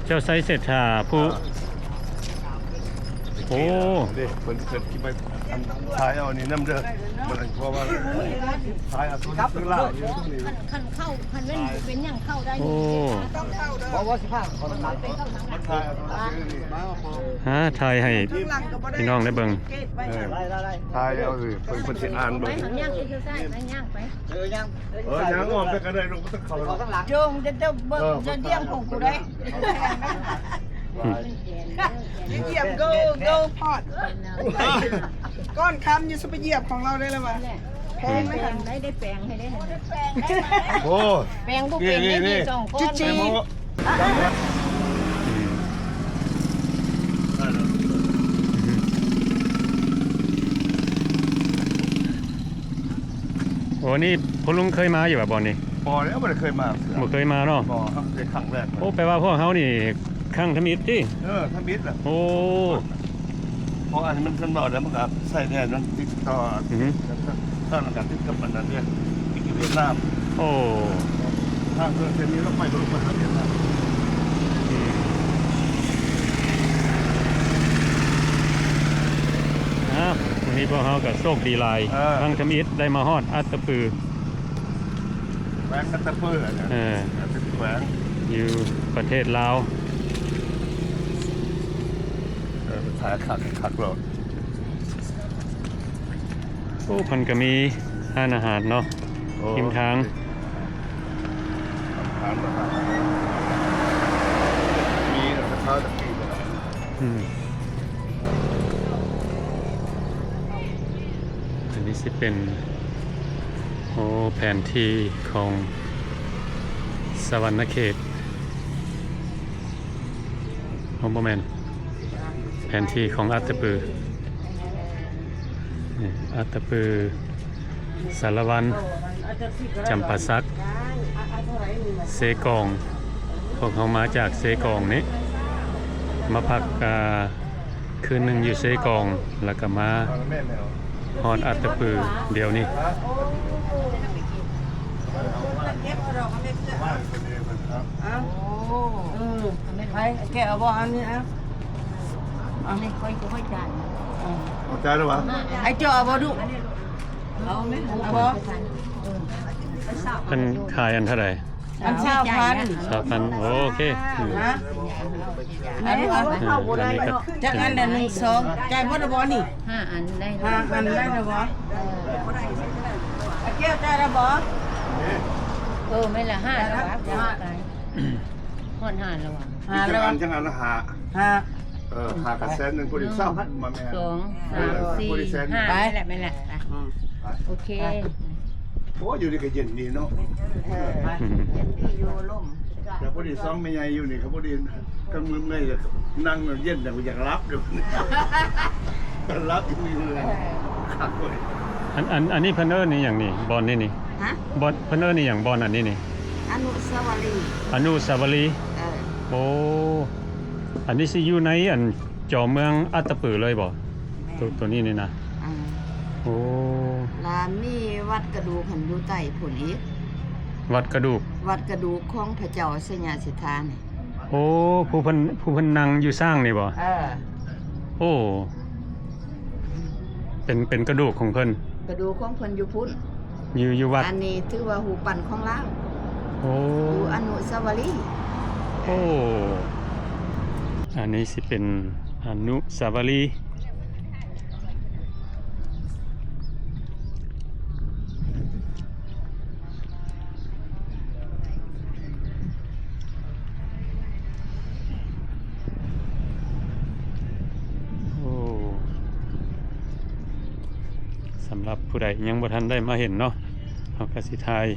ເຈົ້າໄຊເສດຖາ ຜູ້ ເອີ ໂອ້ ເດ້ ເພິ່ນ ເພິ່ນຊິໄປ ອັນ ຖ່າຍເອົານີ້ນຳເດີ ເພາະວ່າຖ່າຍເອົາຕົວໜັງສືລາວຢູ່ນີ້. ຄັນເຂົ້າ ຄັນແມ່ນເປັນຫຍັງເຂົ້າໄດ້ ໂອ້ ບໍ່ ວ່າຊິພາເຂົາ ມັນຖ່າຍເອົາຕົວໜັງສືນີ້ ຫາ ຖ່າຍໃຫ້ພີ່ນ້ອງໄດ້ເບິ່ງ ເອີ ຖ່າຍເອົາ ເພິ່ນ ເພິ່ນຊິອ່ານເບິ່ງ ຍ່າງໄປທາງຊ້າຍ ຍ່າງໄປ ເອີ ຍ່າງ ເອີ ຍ່າງອ້ອມໄປກໍໄດ້ ລູກ ບໍ່ຕ້ອງເຂົ້າ ເຂົ້າທາງຫຼັງ ໂຍມ ຈະ ຈະເບິ່ງ ຈະຢ້ຽມຂອງກູໄດ້ ອືມ ຈະຢ້ຽມ go go pot ກ້ອນຄຳຢູ່ ຊິໄປຢຽບຂອງລາວໄດ້ລະຫວາ ແພງນະ ໄດ້ ໄດ້ແປງໃຫ້ໄດ້ ໂອ້ ແປງບໍ່ເປັນ ນີ້ ນີ້ ສອງກ້ອນ ຈຸດຈີ ໂອ້ ນີ້ພໍ່ລຸງເຄີຍມາຢູ່ບໍ່ບ່ອນນີ້? ບໍ່ແລ້ວ ບໍ່ໄດ້ເຄີຍມາເທື່ອ ບໍ່ເຄີຍມາເນາະ ບໍ່ ຄັ້ງແລກ ໂອ້ ແປວ່າພວກເຮົານີ້ຄັ້ງທຳອິດຕິ? ເອີ ທຳອິດລະ ໂອ້ ເພາະອັນນີ້ມັນ ຄັນເວົ້າແລ້ວມັນກໍໃຊ້ແດ່ ມັນຕິດຕໍ່ ອືຮຶ ທາງນັ້ນກໍຕິດກັບອັນນັ້ນເດ້ ຕິດກັບຫວຽດນາມ ໂອ້ ທາງເດີນເສັ້ນນີ້ລາວໄປບໍ່ລົງໄປຫາຫວຽດນາມ ອືມ ອ້າວ ມື້ນີ້ພວກເຮົາກໍໂຊກດີຫຼາຍ ເອີ ຄັ້ງທຳອິດໄດ້ມາຮອດອັດຕະປື ແຂວງອັດຕະປື ເອີ ເປັນແຂວງ ຢູ່ປະເທດລາວ ເອີ ມັນຖ່າຍຄັກ ຄັກໂລດ ໂອ້ ເພິ່ນກໍມີຮ້ານອາຫານເນາະ ໂອ້ ລິມທາງ ຮ້ານອາຫານ ມີແຕ່ເຊົ້າແຕ່ປີ ອືມ ອັນນີ້ຊິເປັນ ໂອ້ ແຜນທີ່ຂອງສະຫວັນນະເຂດ ໂອ້ ບໍ່ແມ່ນ ແຜນທີ່ຂອງອັດຕະປື ອັດຕະປື ສາລະວັນ ຈຳປາສັກ ເຊກອງ ພວກເຮົາມາຈາກເຊກອງນີ້ ມາພັກ ອາ ຄືນໜຶ່ງຢູ່ເຊກອງ ແລ້ວກໍມາຮອດອັດຕະປືດຽວນີ້ ເອົາ ເອີ ໃຜແກະເອົາບໍ່ ອັນນີ້ ເອົາ ເອົາ ນີ້ຂ້ອຍ ຂ້ອຍຈ່າຍ ເອົາ ຈ່າຍແລ້ວຫວາ? ໄອ້ເຈົ້າເອົາບໍ່ດຸ? ເອົາແມ່ນ ເອົາບໍ່? ເອີ ເພິ່ນຂາຍອັນເທົ່າໃດ? ອັນຊາວພັນ ຊາວພັນ ໂອເຄ ຮະ? ອັນນີ້ ອັນນີ້ກໍ ຈັກອັນລະ ໜຶ່ງ ສອງ ຈ່າຍໝົດແລ້ວບໍ່ນີ້? ຫ້າອັນໄດ້ ຫ້າອັນໄດ້ແລ້ວບໍ່? ເອີ ອາ ແກ້ວຈ່າຍແລ້ວບໍ່? ເອີ ແມ່ນລະ ຫ້າແລ້ວຫວາ? ຮອດຫ້າແລ້ວຫວາ? ຫ້າແລ້ວຫວາ? ຈັກອັນ ຈັກອັນລະ ຫ້າ ຫ້າ ເອີ ຫ້າກະແສນໜຶ່ງ ພໍດີຊາວພັນ ມາແມ່ນ ສອງ ສາມ ສີ່ ຫ້າ ແມ່ນແຫຼະ ແມ່ນແຫຼະ ອືມ ໂອເຄ ໂອ້ຍ ຢູ່ນີ້ກໍເຢັນດີເນາະ ເອີ ເຢັນດີຢູ່ ລົມ ແຕ່ພໍດີສອງແມ່ໃຫຍ່ຢູ່ນີ້ ກໍພໍດີ ການເມື່ອຍ ນັ່ງເຢັນ ຢາກ ຢາກຫຼັບຢູ່ ກໍຫຼັບຢູ່ນີ້ເລີຍ ຄັກເວີຍ ອັນ ອັນ ອັນນີ້ເພິ່ນເອີ້ນອີ່ຫຍັງນີ້ ບ່ອນນີ້ນີ້? ຮະ? ບ່ອນ ເພິ່ນເອີ້ນອີ່ຫຍັງ ບ່ອນອັນນີ້ນີ້? ອະນຸສາວະລີ ອະນຸສາວະລີ ເອີ ໂອ້ ອັນນີ້ຊິຢູ່ໃນອັນຈໍເມືອງອັດຕະປືເລີຍບໍ່? ແມ່ນ ໂຕ ໂຕນີ້ນີ້ນະ ອືມ ໂອ້ ລະມີວັດກະດູກຫັ້ນຢູ່ໃຕ້ພຸ້ນອີກ ວັດກະດູກ ວັດກະດູກຂອງພະເຈົ້າໄຊຍະເສດຖານີ້ ໂອ້ ຜູ້ເພິ່ນ ຜູ້ເພິ່ນນັ່ງຢູ່ຊ້າງນີ້ບໍ່? ເອີ ໂອ້ ເປັນ ເປັນກະດູກຂອງເພິ່ນ ກະດູກຂອງເພິ່ນຢູ່ພຸ້ນ ຢູ່ ຢູ່ວັດ ອັນນີ້ຖືວ່າຮູບປັ້ນຂອງລາວ ໂອ້ ຢູ່ອະນຸສາວະລີ ໂອ້ ອັນນີ້ຊິເປັນອະນຸສາວະລີ ໂອ້ ສຳລັບຜູ້ໃດຍັງບໍ່ທັນໄດ້ມາເຫັນເນາະ ເຮົາກະຊິຖ່າຍ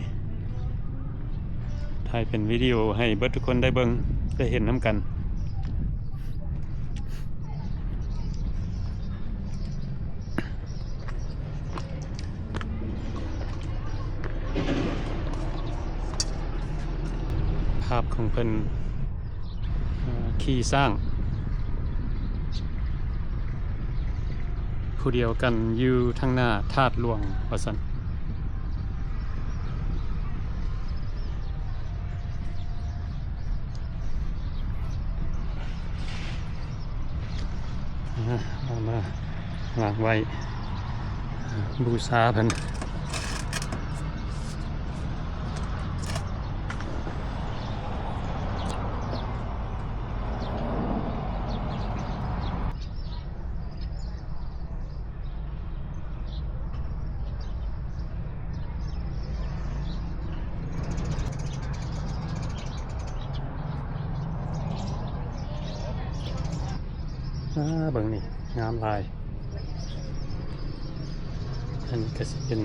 ຖ່າຍເປັນວິດີໂອໃຫ້ເບິດທຸກຄົນໄດ້ເບິ່ງ ໄດ້ເຫັນນຳກັນ. ພາບຂອງເພິ່ນ ເອີ່ ຂີ່ຊ້າງ ຜູ້ດຽວກັນຢູ່ທາງໜ້າທາດຫຼວງວ່າຊັ້ນ. ອາ ເອົາມາວາງໄວ້ ອາ ບູຊາເພິ່ນ. ອາ ເບິ່ງນີ້ ງາມຫຼາຍ. ອັນນີ້ກະຊິເປັນ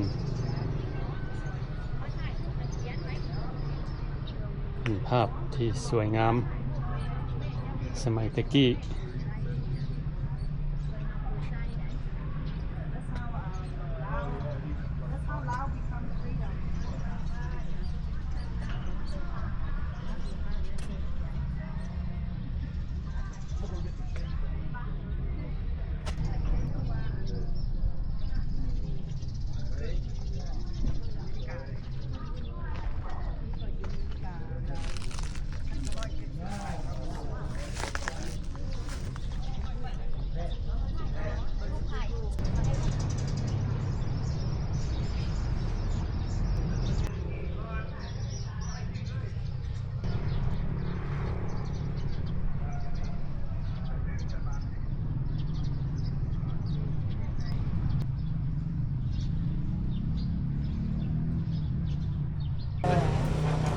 ເປັນພາບທີ່ສວຍງາມສະໄໝແຕ່ກີ້.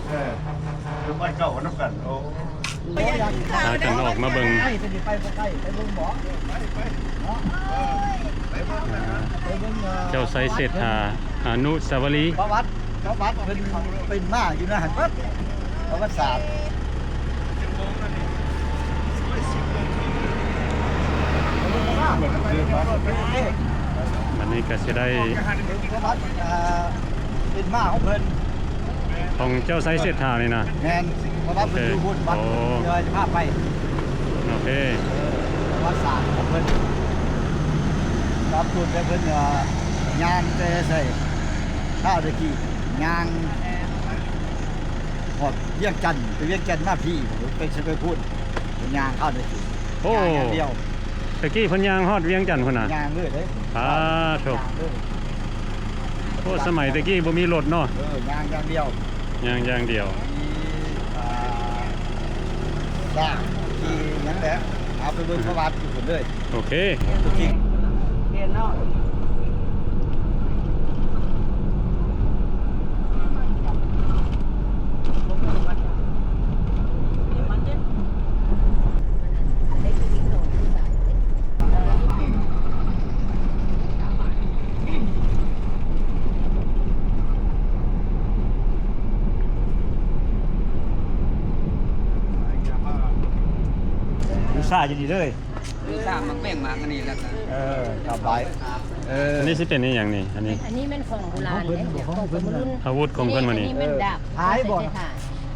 ເອີ ຢູ່ບ້ານເກົ່າກັນນຳກັນ. ໂອ້ ພາກັນອອກມາເບິ່ງ ເຈົ້າໄຊເສດຖາອະນຸສາວະລີ ປະຫວັດ ປະຫວັດເພິ່ນເປັນມາຢູ່ໃນຫັ້ນເບິດ ປະຫວັດສາດ. ບັດນີ້ກະຊິໄດ້ ປະຫວັດ ເປັນມາຂອງເພິ່ນ ຂອງເຈົ້າໄຊເສດຖານີ້ນະ. ແມ່ນ ປະຫວັດເພິ່ນຢູ່ພຸ້ນ ວັດເພິ່ນ ເອີ ຈະພາໄປ. ໂອເຄ ເອີ ປະຫວັດສາດຂອງເພິ່ນ ຕາມຈຸດແຕ່ເພິ່ນ ເອີ ຍ່າງແຕ່ໃສ ຄາວແຕ່ກີ້ ຍ່າງຮອດວຽງຈັນ ໄປວຽງຈັນມາພີ້ ໄປ ໄປພຸ້ນ ຍ່າງຄາວແຕ່ກີ້. ໂອ້ ຍ່າງຢ່າງດຽວ ແຕ່ກີ້ເພິ່ນຍ່າງຮອດວຽງຈັນພຸ້ນນະ. ຍ່າງເລີຍເດ້ ປາໂທ້ ຍ່າງເລີຍ. ໂອ້ ສະໄໝແຕ່ກີ້ບໍ່ມີລົດເນາະ. ເອີ ຍ່າງຢ່າງດຽວ ຍ່າງຢ່າງດຽວ. ມີ ອ່າ ຊ້າງຂີ່ຫຍັງແຫຼະ ເອົາໄປເບິ່ງປະຫວັດຢູ່ພຸ້ນເລີຍ. ໂອເຄ ໂອເຄ ແມ່ນເນາະ. ບູຊາຢູ່ນີ້ເລີຍ ບູຊາໝາກແປ້ງໝາກອັນນີ້ແລ້ວກະ ເອີ ຖວາຍ ເອີ ອັນນີ້ຊິເປັນອີ່ຫຍັງນີ້? ອັນນີ້ ອັນນີ້ແມ່ນຂອງໂບລານເດ້ ຂອງເພິ່ນລຸ້ນ ອາວຸດຂອງເພິ່ນ ອັນນີ້ ອັນນີ້ແມ່ນດາບ ຂາຍບໍ່?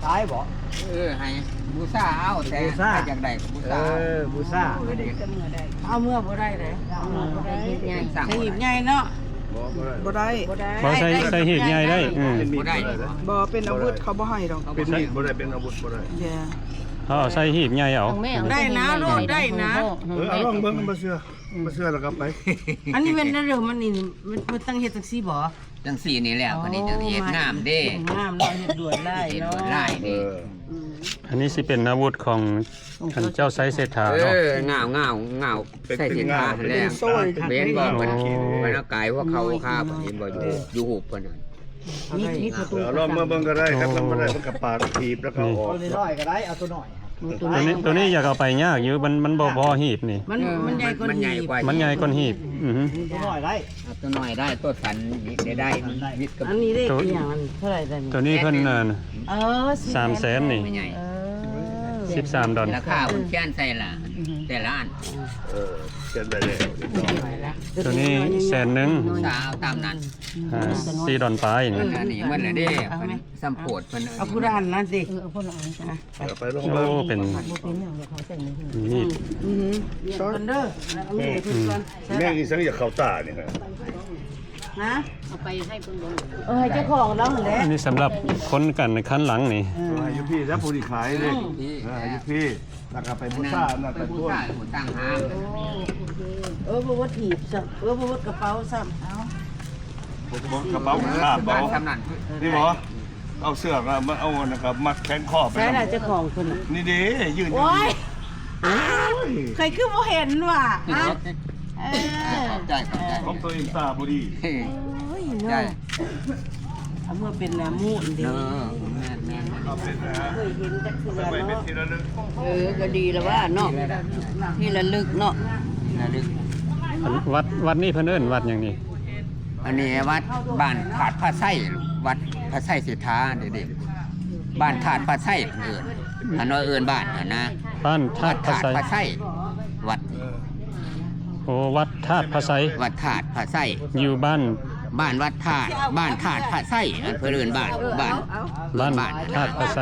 ຂາຍບໍ່? ເອີ ໃຫ້ບູຊາເອົາ ແຕ່ ໃຜຢາກໄດ້ກະບູຊາ ເອີ ບູຊາ ເອົາເມືອບໍ່ໄດ້ເດ້ ເອົາເມືອບໍ່ໄດ້ ເຮັດໃຫຍ່ ໃສ່ຫີບໃຫຍ່ເນາະ. ບໍ່ ບໍ່ໄດ້ ບໍ່ໄດ້ ບໍ່ໄດ້ ບໍ່ ໃສ່ ໃສ່ຫີບໃຫຍ່ໄດ້ ອືມ ບໍ່ໄດ້ ບໍ່ ເປັນອາວຸດ ເຂົາບໍ່ໃຫ້ດອກ ເປັນ ບໍ່ໄດ້ ເປັນອາວຸດບໍ່ໄດ້. ເຮົາເອົາໃສ່ຫີບໃຫຍ່ເອົາ ໄດ້ນະ ໂລດໄດ້ນະ. ເອີ ເອົາລອງເບິ່ງ ບໍ່ເຊື່ອ ບໍ່ເຊື່ອລະກະໄປ. ອັນນີ້ແມ່ນແນວເດີມ ອັນນີ້ ມັນ ມັນຕ້ອງເຮັດຈັ່ງຊີ້ບໍ່? ຈັ່ງຊີ້ນີ້ແຫຼະ ອໍ ອັນນີ້ຈັ່ງເຮັດງາມເດ້ ງາມເນາະ ເຮັດລວດລາຍເນາະ ເຮັດລວດລາຍເດ້. ເອີ ອືມ ອັນນີ້ຊິເປັນອາວຸດຂອງ ຂອງ ອັນ ເຈົ້າໄຊເສດຖາເນາະ. ເອີ ງາວ ງາວ ງາວ ເປັນ ໄຊເສດຖາຫັ້ນແຫຼະ ເປັນໂສ້ນ ເຫັນບໍ່? ໂອ້ ເພິ່ນ ເພິ່ນເອົາກາຍຫົວເຂົ່າຄາ ເຫັນບໍ່? ຢູ່ ຢູ່ຮູບເພິ່ນຫັ້ນ ມີ ມີປະຕູ ເອີ ລອງມາເບິ່ງກະໄດ້ ຄັນມັນບໍ່ໄດ້ ເພິ່ນກະປາດຖີບແລ້ວກະເອົາອອກ ເອົານ້ອຍໆກະໄດ້ ເອົາໂຕນ້ອຍ ໂອ້ ໂຕນີ້ ໂຕນີ້ຢາກເອົາໄປຍາກຢູ່ ມັນ ມັນບໍ່ພໍຮີບນີ້ ມັນ ເອີ ມັນໃຫຍ່ກວ່າ ມັນໃຫຍ່ກວ່າ ຮີບ ມັນໃຫຍ່ກວ່າຮີບ. ອືຮຶ ໂຕນ້ອຍໄດ້ ໂຕສັ້ນນີ້ໄດ້ ມັນມິດກັບ ອັນນີ້ໄດ້ ໂຕ ອີ່ຫຍັງ ອັນເທົ່າໃດລະນີ້ ໂຕນີ້ເພິ່ນ ເອີ ສາມແສນນີ້ ເອີ ສິບສາມດອນ ລາຄາເພິ່ນຂຽນໃສ່ລະ ອືຮຶ ແຕ່ລະອັນ ເອີ ຂຽນໄປແລ້ວ ໂຕນີ້ແສນໜຶ່ງ ສາວຕາມນັ້ນ ອ່າ ສີ່ດອນປາຍນີ້ ອັນນີ້ໝົດແລ້ວເດ້ ເພິ່ນ ສຳໂພດເພິ່ນ ເອົາຜູ້ລະອັນນັ້ນຕິ ເອີ ເອົາຄົນລະອັນ ເອົາໄປລົງ ໂອ້ ເບິ່ງ ເປັນ ບໍ່ເປັນຫຍັງດອກ ເຂົາໃສ່ມື ມີດ ອືຮຶ ເອົາມີດໃຫ້ເພິ່ນກ່ອນ ອືມ ແມ່ງອີ່ສັງຢາກເຂົ້າຕານີ້ນະ ຮະ ເອົາໄປໃຫ້ເພິ່ນເບິ່ງ ເອີ ໃຫ້ເຈົ້າຂອງລາວຫັ້ນແຫຼະ ອັນນີ້ສຳລັບຄົນກັນຄັນຫຼັງນີ້ ເອີ ໃຫ້ຢູ່ພີ້ແລ້ວ ຜູ້ທີ່ຂາຍເດ້ ອືມ ເອີ ໃຫ້ຢູ່ພີ້ ແລ້ວກໍໄປບູຊາ ອັນນັ້ນໄປ ໄປບູຊາ ພຸ້ນ ຢູ່ຕ່າງຫາກ ເອີ ບໍ່ວ່າຖີບຊ້ຳ ເອີ ບໍ່ວ່າກະເປົາຊ້ຳ ເອົາ ບໍ່ ບໍ່ກະເປົາຂາດບໍ່ ນີ້ບໍ່ ເອົາເຊືອກ ມາເອົາອັນນັ້ນ ມັດແຂນຄໍໄປ ໃສ່ລະເຈົ້າຂອງເພິ່ນ ນີ້ເດ້ ຢືນຢູ່ ໂອ້ຍ ໂອ້ຍ ຂ້ອຍຄືບໍ່ເຫັນວ່າ ຮະ ເອີ ຂອບໃຈ ຂອບໃຈ ຂອງຕົວເອງຕາບໍ່ດີ ໂອ້ຍ ເນາະ ເອົາເມືອເປັນນາມູນເດ້ ເອີ ແມ່ນໆ ເຄີຍເຫັນຈັກເທື່ອເນາະ ເອີ ກໍດີລະວ່າເນາະ ທີ່ລະລຶກເນາະ ທີ່ລະລຶກ ອັນວັດ ວັດນີ້ເພິ່ນເອີ້ນວັດຫຍັງນີ້? ອັນນີ້ວັດບ້ານທາດພະໄຊ ວັດພະໄຊເສດຖາເດ້ ເດ້ ບ້ານທາດພະໄຊເພິ່ນເອີ້ນ ອັນວ່າເອີ້ນບ້ານຫັ້ນນະ ບ້ານທາດພະໄຊ ວັດທາດພະໄຊ ວັດ ໂອ້ ວັດທາດພະໄຊ ວັດທາດພະໄຊ ຢູ່ບ້ານ ບ້ານວັດທາດ ບ້ານທາດພະໄຊ ອັນເພິ່ນເອີ້ນບ້ານ ບ້ານ ບ້ານທາດພະໄຊ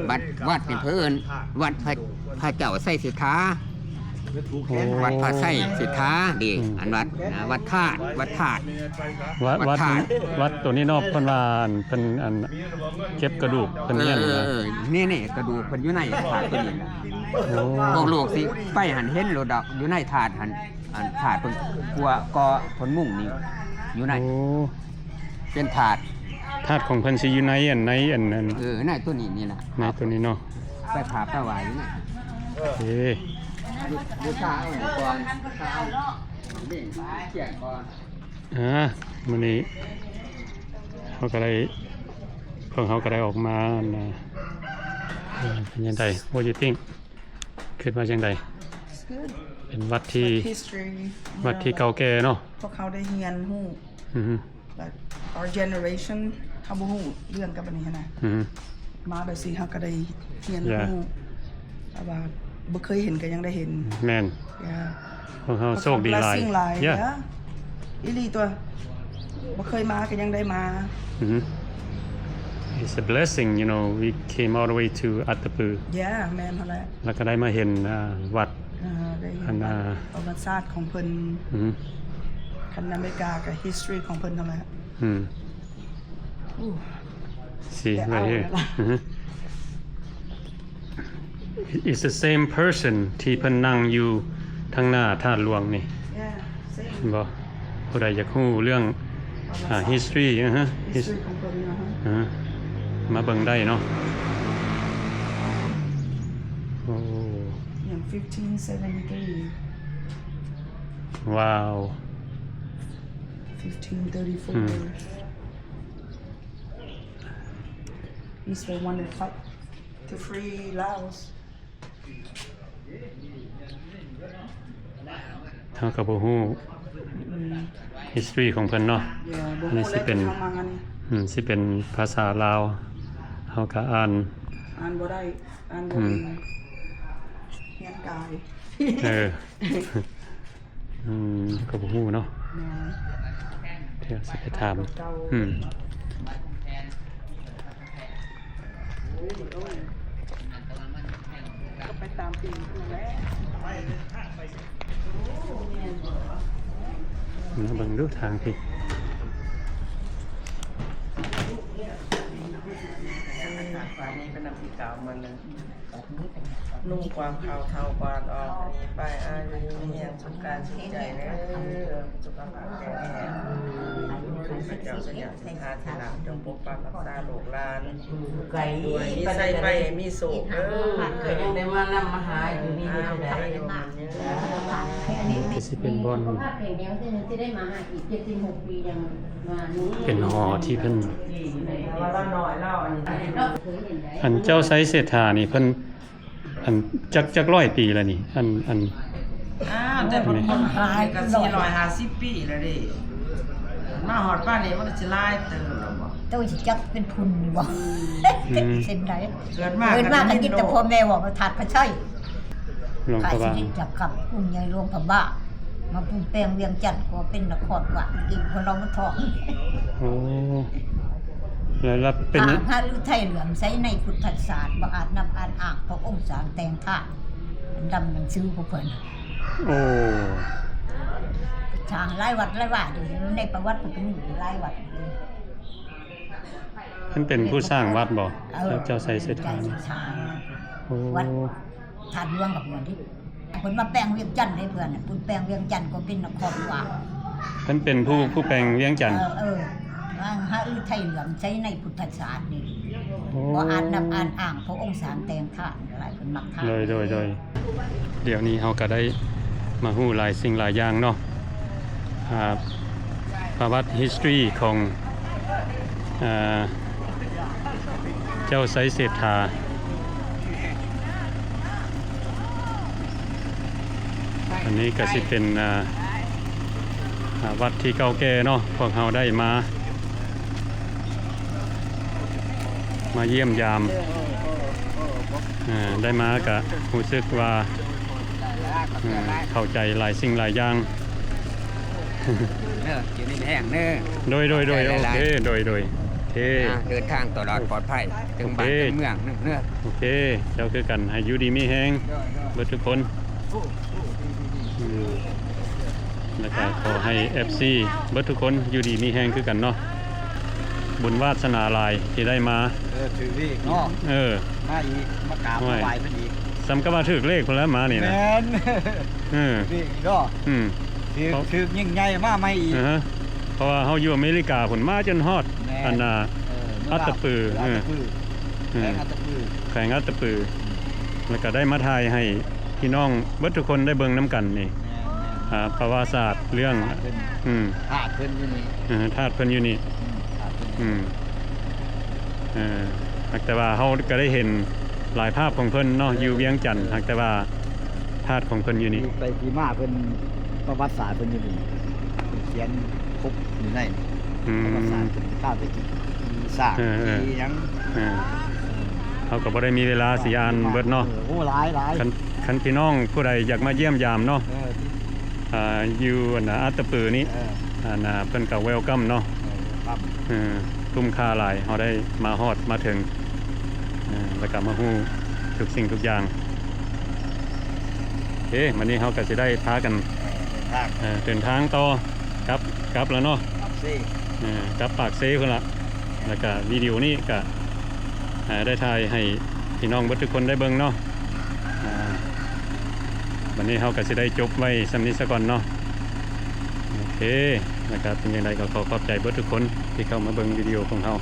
ວັດ ວັດນີ້ເພິ່ນເອີ້ນວັດພະ ພະເຈົ້າໄຊເສດຖາ ໂອ້ ວັດພະໄຊເສດຖາເດ້ ອືມ ອັນວັດ ອ່າ ວັດທາດ ວັດທາດ ວັດ ວັດທາດ ວັດໂຕນີ້ເນາະ ເພິ່ນວ່າ ອັນ ເພິ່ນ ອັນ ເກັບກະດູກເພິ່ນ ເອີ ນີ້ ນີ້ ນີ້ ກະດູກເພິ່ນຢູ່ໃນທາດໂຕນີ້ນະ ໂອ້ ພວກລູກຊິໄປຫັ້ນເຫັນໂລດດອກ ຢູ່ໃນທາດຫັ້ນ ອັນທາດເພິ່ນ ກົວກໍເພິ່ນມຸງນີ້ຢູ່ໃນ ໂອ້ ເປັນທາດ ທາດຂອງເພິ່ນຊິຢູ່ໃນອັນ ໃນອັນນັ້ນ ເອີ ໃນໂຕນີ້ນີ້ລະ ໃນໂຕນີ້ເນາະ ໄປພາໄປໄຫວ້ຢູ່ນີ້ ເອີ ບູ ບູຊາເອົານີ້ກ່ອນ ບູຊາເອົາເບັງຂຽນກ່ອນ ອ່າ ມື້ນີ້ເຮົາກໍໄດ້ ພວກເຮົາກໍໄດ້ອອກມາ ອັນ ເປັນຈັ່ງໃດ What you think? ຄິດວ່າຈັ່ງໃດ? It's good. ເປັນວັດທີ່ It's like history. ວັດທີ່ເກົ່າແກ່ເນາະ ພວກເຮົາໄດ້ຮຽນຮູ້ ອືຮຶ like our generation ເຮົາບໍ່ຮູ້ເລື່ອງກັບອັນນີ້ຫັ້ນນະ ອືຮຶ ມາແບບຊີ້ເຮົາກໍໄດ້ຮຽນຮູ້ Yeah. ແຕ່ວ່າບໍ່ເຄີຍເຫັນກໍຍັງໄດ້ເຫັນ ແມ່ນ Yeah. ພວກເຮົາໂຊກດີຫຼາຍ blessing ຫຼາຍ Yeah. Yeah. ອີ່ຫຼີຕົວະ ບໍ່ເຄີຍມາກໍຍັງໄດ້ມາ ອືຮຶ It's a blessing, you know, we came all the way to Atapu. Yeah, ແມ່ນຫັ້ນແຫຼະ ແລ້ວກໍໄດ້ມາເຫັນ ອ່າ ວັດ ອ່າ ໄດ້ເຫັນ ອັນ ປະຫວັດສາດຂອງເພິ່ນ ອືຮຶ ຄັນອາເມລິກາກໍ history ຂອງເພິ່ນຫັ້ນແຫຼະ ອືມ Ooh. See right here. ອືຮຶ It's the same person ທີ່ເພິ່ນນັ່ງຢູ່ທາງໜ້າທາດຫຼວງນີ້ Yeah, same. ເຫັນບໍ່? ຜູ້ໃດຢາກຮູ້ເລື່ອງ ອ່າ history ອືຮຶ history ຂອງເພິ່ນນະ ອືຮຶ ມາເບິ່ງໄດ້ເນາະ ໂອ້ ຫຍັງ fifteen seventy-three. Wow. Fifteen thirty-four. ອືມ He's the one that fight to free Laos. ເຮົາກໍບໍ່ຮູ້ ອືມ history ຂອງເພິ່ນເນາະ Yeah, ອັນນີ້ຊິເປັນ ບໍ່ຮູ້ແຫຼະ ອືມ ຊິເປັນພາສາລາວ ເຮົາກໍອ່ານ ອ່ານບໍ່ໄດ້ ອ່ານບໍ່ເປັນ ອືມ ຮຽນກາຍ ເອີ ອືມ ກໍບໍ່ຮູ້ເນາະ ແມ່ນ ດຽວຊິໄປຖາມ ອືມ ກໍໄປຕາມປີນັ້ນແຫຼະ ມາເບິ່ງດູທາງພີ້ ອັນນີ້ເປັນນ້ຳພຣິກກາວມັນນະ. ນຸ່ງຄວາມຂາວເທົາກວ່າອອກ ອັນນີ້ປ້າຍອາຍຸມີແຮງສຸກກາຍສຸກໃຈເດີ ສຸຂະພາບແຂງແຮງ ພະເຈົ້າພະຍາສິງຫາທິລາດ ຈົ່ງປົກປັກຮັກສາລູກຫຼານ ໄກ ມີໄຊໄປມີໂຊກເດີ ກໍຍັງໄດ້ມານຳມາຫາຢູ່ນີ້ ດີໃຈ ກໍຊິເປັນບ່ອນ ສຸຂະພາບແຂງແຮງ ຊິໄດ້ມາຫາອີກ ເຈັດສິບຫົກປີ ຍັງມາຢູ່ ເປັນຫໍທີ່ເພິ່ນ ວ່າລາວນ້ອຍລາວອັນນີ້ ອັນເຈົ້າໄຊເສດຖານີ້ເພິ່ນ ອັນຈັກ ຈັກຮ້ອຍປີແລ້ວນີ້? ອັນ ອັນ ອ້າວ ແຕ່ເພິ່ນ ອັນນີ້ ຄົນຫາຍກໍສີ່ຮ້ອຍຫ້າສິບປີແລ້ວເດ້. ມາຮອດປານນີ້ມັນກໍຊິຫຼາຍເຕີບແລ້ວບໍ່? ໂຕຊິຈັກເປັນພຸ່ນຢູ່ບໍ່? ອືມ ເປັນເຊັ່ນໃດ? ເກີດມາ ເກີດມາກໍຍິນແຕ່ພໍ່ແມ່ເວົ້າວ່າທາດພະໄຊ ຫຼວງພະບາງ ພະສິລິຈັກກຳ ອົງໃຫຍ່ຫຼວງພະບາງ ມາປຸງແປງວຽງຈັນກໍເປັນນະຄອນກວ້າງອີກ ຄົນລາວມັນທ້ອງ. ໂອ້ ແລ້ວ ແລ້ວເປັນ ຫາ ຫາລືໄທເຫຼື້ອມໃສໃນພຸດທະສາດ ບໍ່ອາດນັບອາດອ້າງພະອົງສ້າງແຕ່ງທ່ານ ດຳໜັງສືຂອງເພິ່ນ. ໂອ້ ສ້າງຫຼາຍວັດຫຼາຍວາຢູ່ໃນປະຫວັດ ເພິ່ນກໍມີຢູ່ຫຼາຍວັດຢູ່. ເພິ່ນເປັນຜູ້ສ້າງວັດບໍ່? ເອີ ເຈົ້າ ເຈົ້າໄຊເສດຖານີ້? ໂອ້ ວັດທາດຫຼວງກັບເພິ່ນເດ້ ເພິ່ນມາແປງວຽງຈັນເດ້ເພິ່ນ ເພິ່ນແປງວຽງຈັນກໍເປັນນະຄອນກວ້າງ. ເພິ່ນເປັນຜູ້ ຜູ້ແປງວຽງຈັນ? ເອີ ເອີ ຫາລືໄທເຫຼື້ອມໃສໃນພຸດທະສາດນີ້. ໂອ້ ບໍ່ອາດນັບອາດອ້າງພະອົງສ້າງແຕ່ງທ່ານ ຫຼາຍຄົນມັກທ່ານ. ໂດຍ ໂດຍ ໂດຍ. ດຽວນີ້ເຮົາກໍໄດ້ມາຮູ້ຫຼາຍສິ່ງຫຼາຍຢ່າງເນາະ ອ່າ ປະຫວັດ history ຂອງ ເອີ ເຈົ້າໄຊເສດຖາ. ອັນນີ້ກໍຊິເປັນ ອ່າ ອ່າ ວັດທີ່ເກົ່າແກ່ເນາະ ພວກເຮົາໄດ້ມາ ມາຢ້ຽມຢາມ ອ່າ ໄດ້ມາກະຮູ້ສຶກວ່າ ເອີ ເຂົ້າໃຈຫຼາຍສິ່ງຫຼາຍຢ່າງເດີ. ຢູ່ດີມີແຮງເດີ. ໂດຍ ໂດຍ ໂດຍ. ໂອເຄ ໂດຍ ໂດຍ. ໂອເຄ ອ່າ ເດີນທາງຕະຫຼອດປອດໄພ ເຖິງບ້ານເຖິງເມືອງເດີ. ໂອເຄ ເຈົ້າຄືກັນ ໃຫ້ຢູ່ດີມີແຮງເບິດທຸກຄົນ. ອືມ ແລ້ວກໍຂໍໃຫ້ເອັຟຊີເບິດທຸກຄົນຢູ່ດີມີແຮງຄືກັນເນາະ. ບຸນວາດສະໜາຫຼາຍທີ່ໄດ້ມາ. ເອີ ຖືກອີກເນາະ. ເອີ ມາອີກ ມາກາບມາໄຫວ້ເພິ່ນອີກ. ສ່ຳກັບວ່າຖືກເລກພຸ້ນແຫຼະມານີ້ນະ. ແມ່ນ ເອີ ຖືກອີກເນາະ. ອືມ ຖືກ ຖືກຍິ່ງໃຫຍ່ມາໃໝ່ອີກ. ເອີ ເພາະວ່າເຮົາຢູ່ອາເມລິກາພຸ້ນ ມາຈົນຮອດ ແມ່ນ ອັນນ່າ ເອີ ອັດຕະປື ເອີ ອັດຕະປື ເອີ ແຂວງອັດຕະປື ແຂວງອັດຕະປື. ແລ້ວກໍໄດ້ມາຖ່າຍໃຫ້ພີ່ນ້ອງເບິດທຸກຄົນໄດ້ເບິ່ງນຳກັນນີ້. ແມ່ນໆ ອ່າ ປະຫວັດສາດເລື່ອງ ອືມ ທາດເພິ່ນຢູ່ນີ້ ເອີ ທາດເພິ່ນຢູ່ນີ້. ອືມ ທາດເພິ່ນ ອືມ ເອີ ແຕ່ວ່າເຮົາກໍໄດ້ເຫັນຫຼາຍພາບຂອງເພິ່ນເນາະ ເອີ ຢູ່ວຽງຈັນ ເອີ ຫາກແຕ່ວ່າທາດຂອງເພິ່ນຢູ່ນີ້ ທີ່ໄປທີ່ມາເພິ່ນ ປະຫວັດສາດເພິ່ນຢູ່ນີ້ ເພິ່ນຂຽນຄົບຢູ່ໃນ ອືມ ປະຫວັດສາດເພິ່ນ ຄາວແຕ່ກີ້ ທີ່ສ້າງ ເອີ ທີ່ຫຍັງ ເອີ ເຮົາກໍບໍ່ໄດ້ມີເວລາຊິອ່ານເບິດເນາະ. ເອີ ໂອ້ ຫຼາຍໆ. ຄັນ ຄັນພີ່ນ້ອງຜູ້ໃດຢາກມາຢ້ຽມຢາມເນາະ ເອີ ອ່າ ຢູ່ອັນນ່າ ອັດຕະປືນີ້ ເອີ ອັນນ່າ ເພິ່ນກໍ welcome ເນາະ. ເອີ welcome ເອີ ຄຸ້ມຄ່າຫຼາຍ ເຮົາໄດ້ມາຮອດມາເຖິງ ເອີ ແລ້ວກໍມາຮູ້ທຸກສິ່ງທຸກຢ່າງ. ໂອເຄ ມື້ນີ້ເຮົາກໍຊິໄດ້ພາກັນ ເອີ ເດີນທາງ ເອີ ເດີນທາງຕໍ່ ກັບ ກັບແລ້ວເນາະ ປາກເຊ ເອີ ກັບປາກເຊພຸ້ນລະ. ແລ້ວກະວິດີໂອນີ້ກະ ເອີ ໄດ້ຖ່າຍໃຫ້ພີ່ນ້ອງເບິດທຸກຄົນໄດ້ເບິ່ງເນາະ. ອ່າ ບັດນີ້ເຮົາກະຊິໄດ້ຈົບໄວ້ສ່ຳນີ້ສາກ່ອນເນາະ. ໂອເຄ ແລ້ວກະເປັນຈັ່ງໃດກໍຂໍຂອບໃຈເບິດທຸກຄົນທີ່ເຂົ້າມາເບິ່ງວິດີໂອຂອງເຮົາ.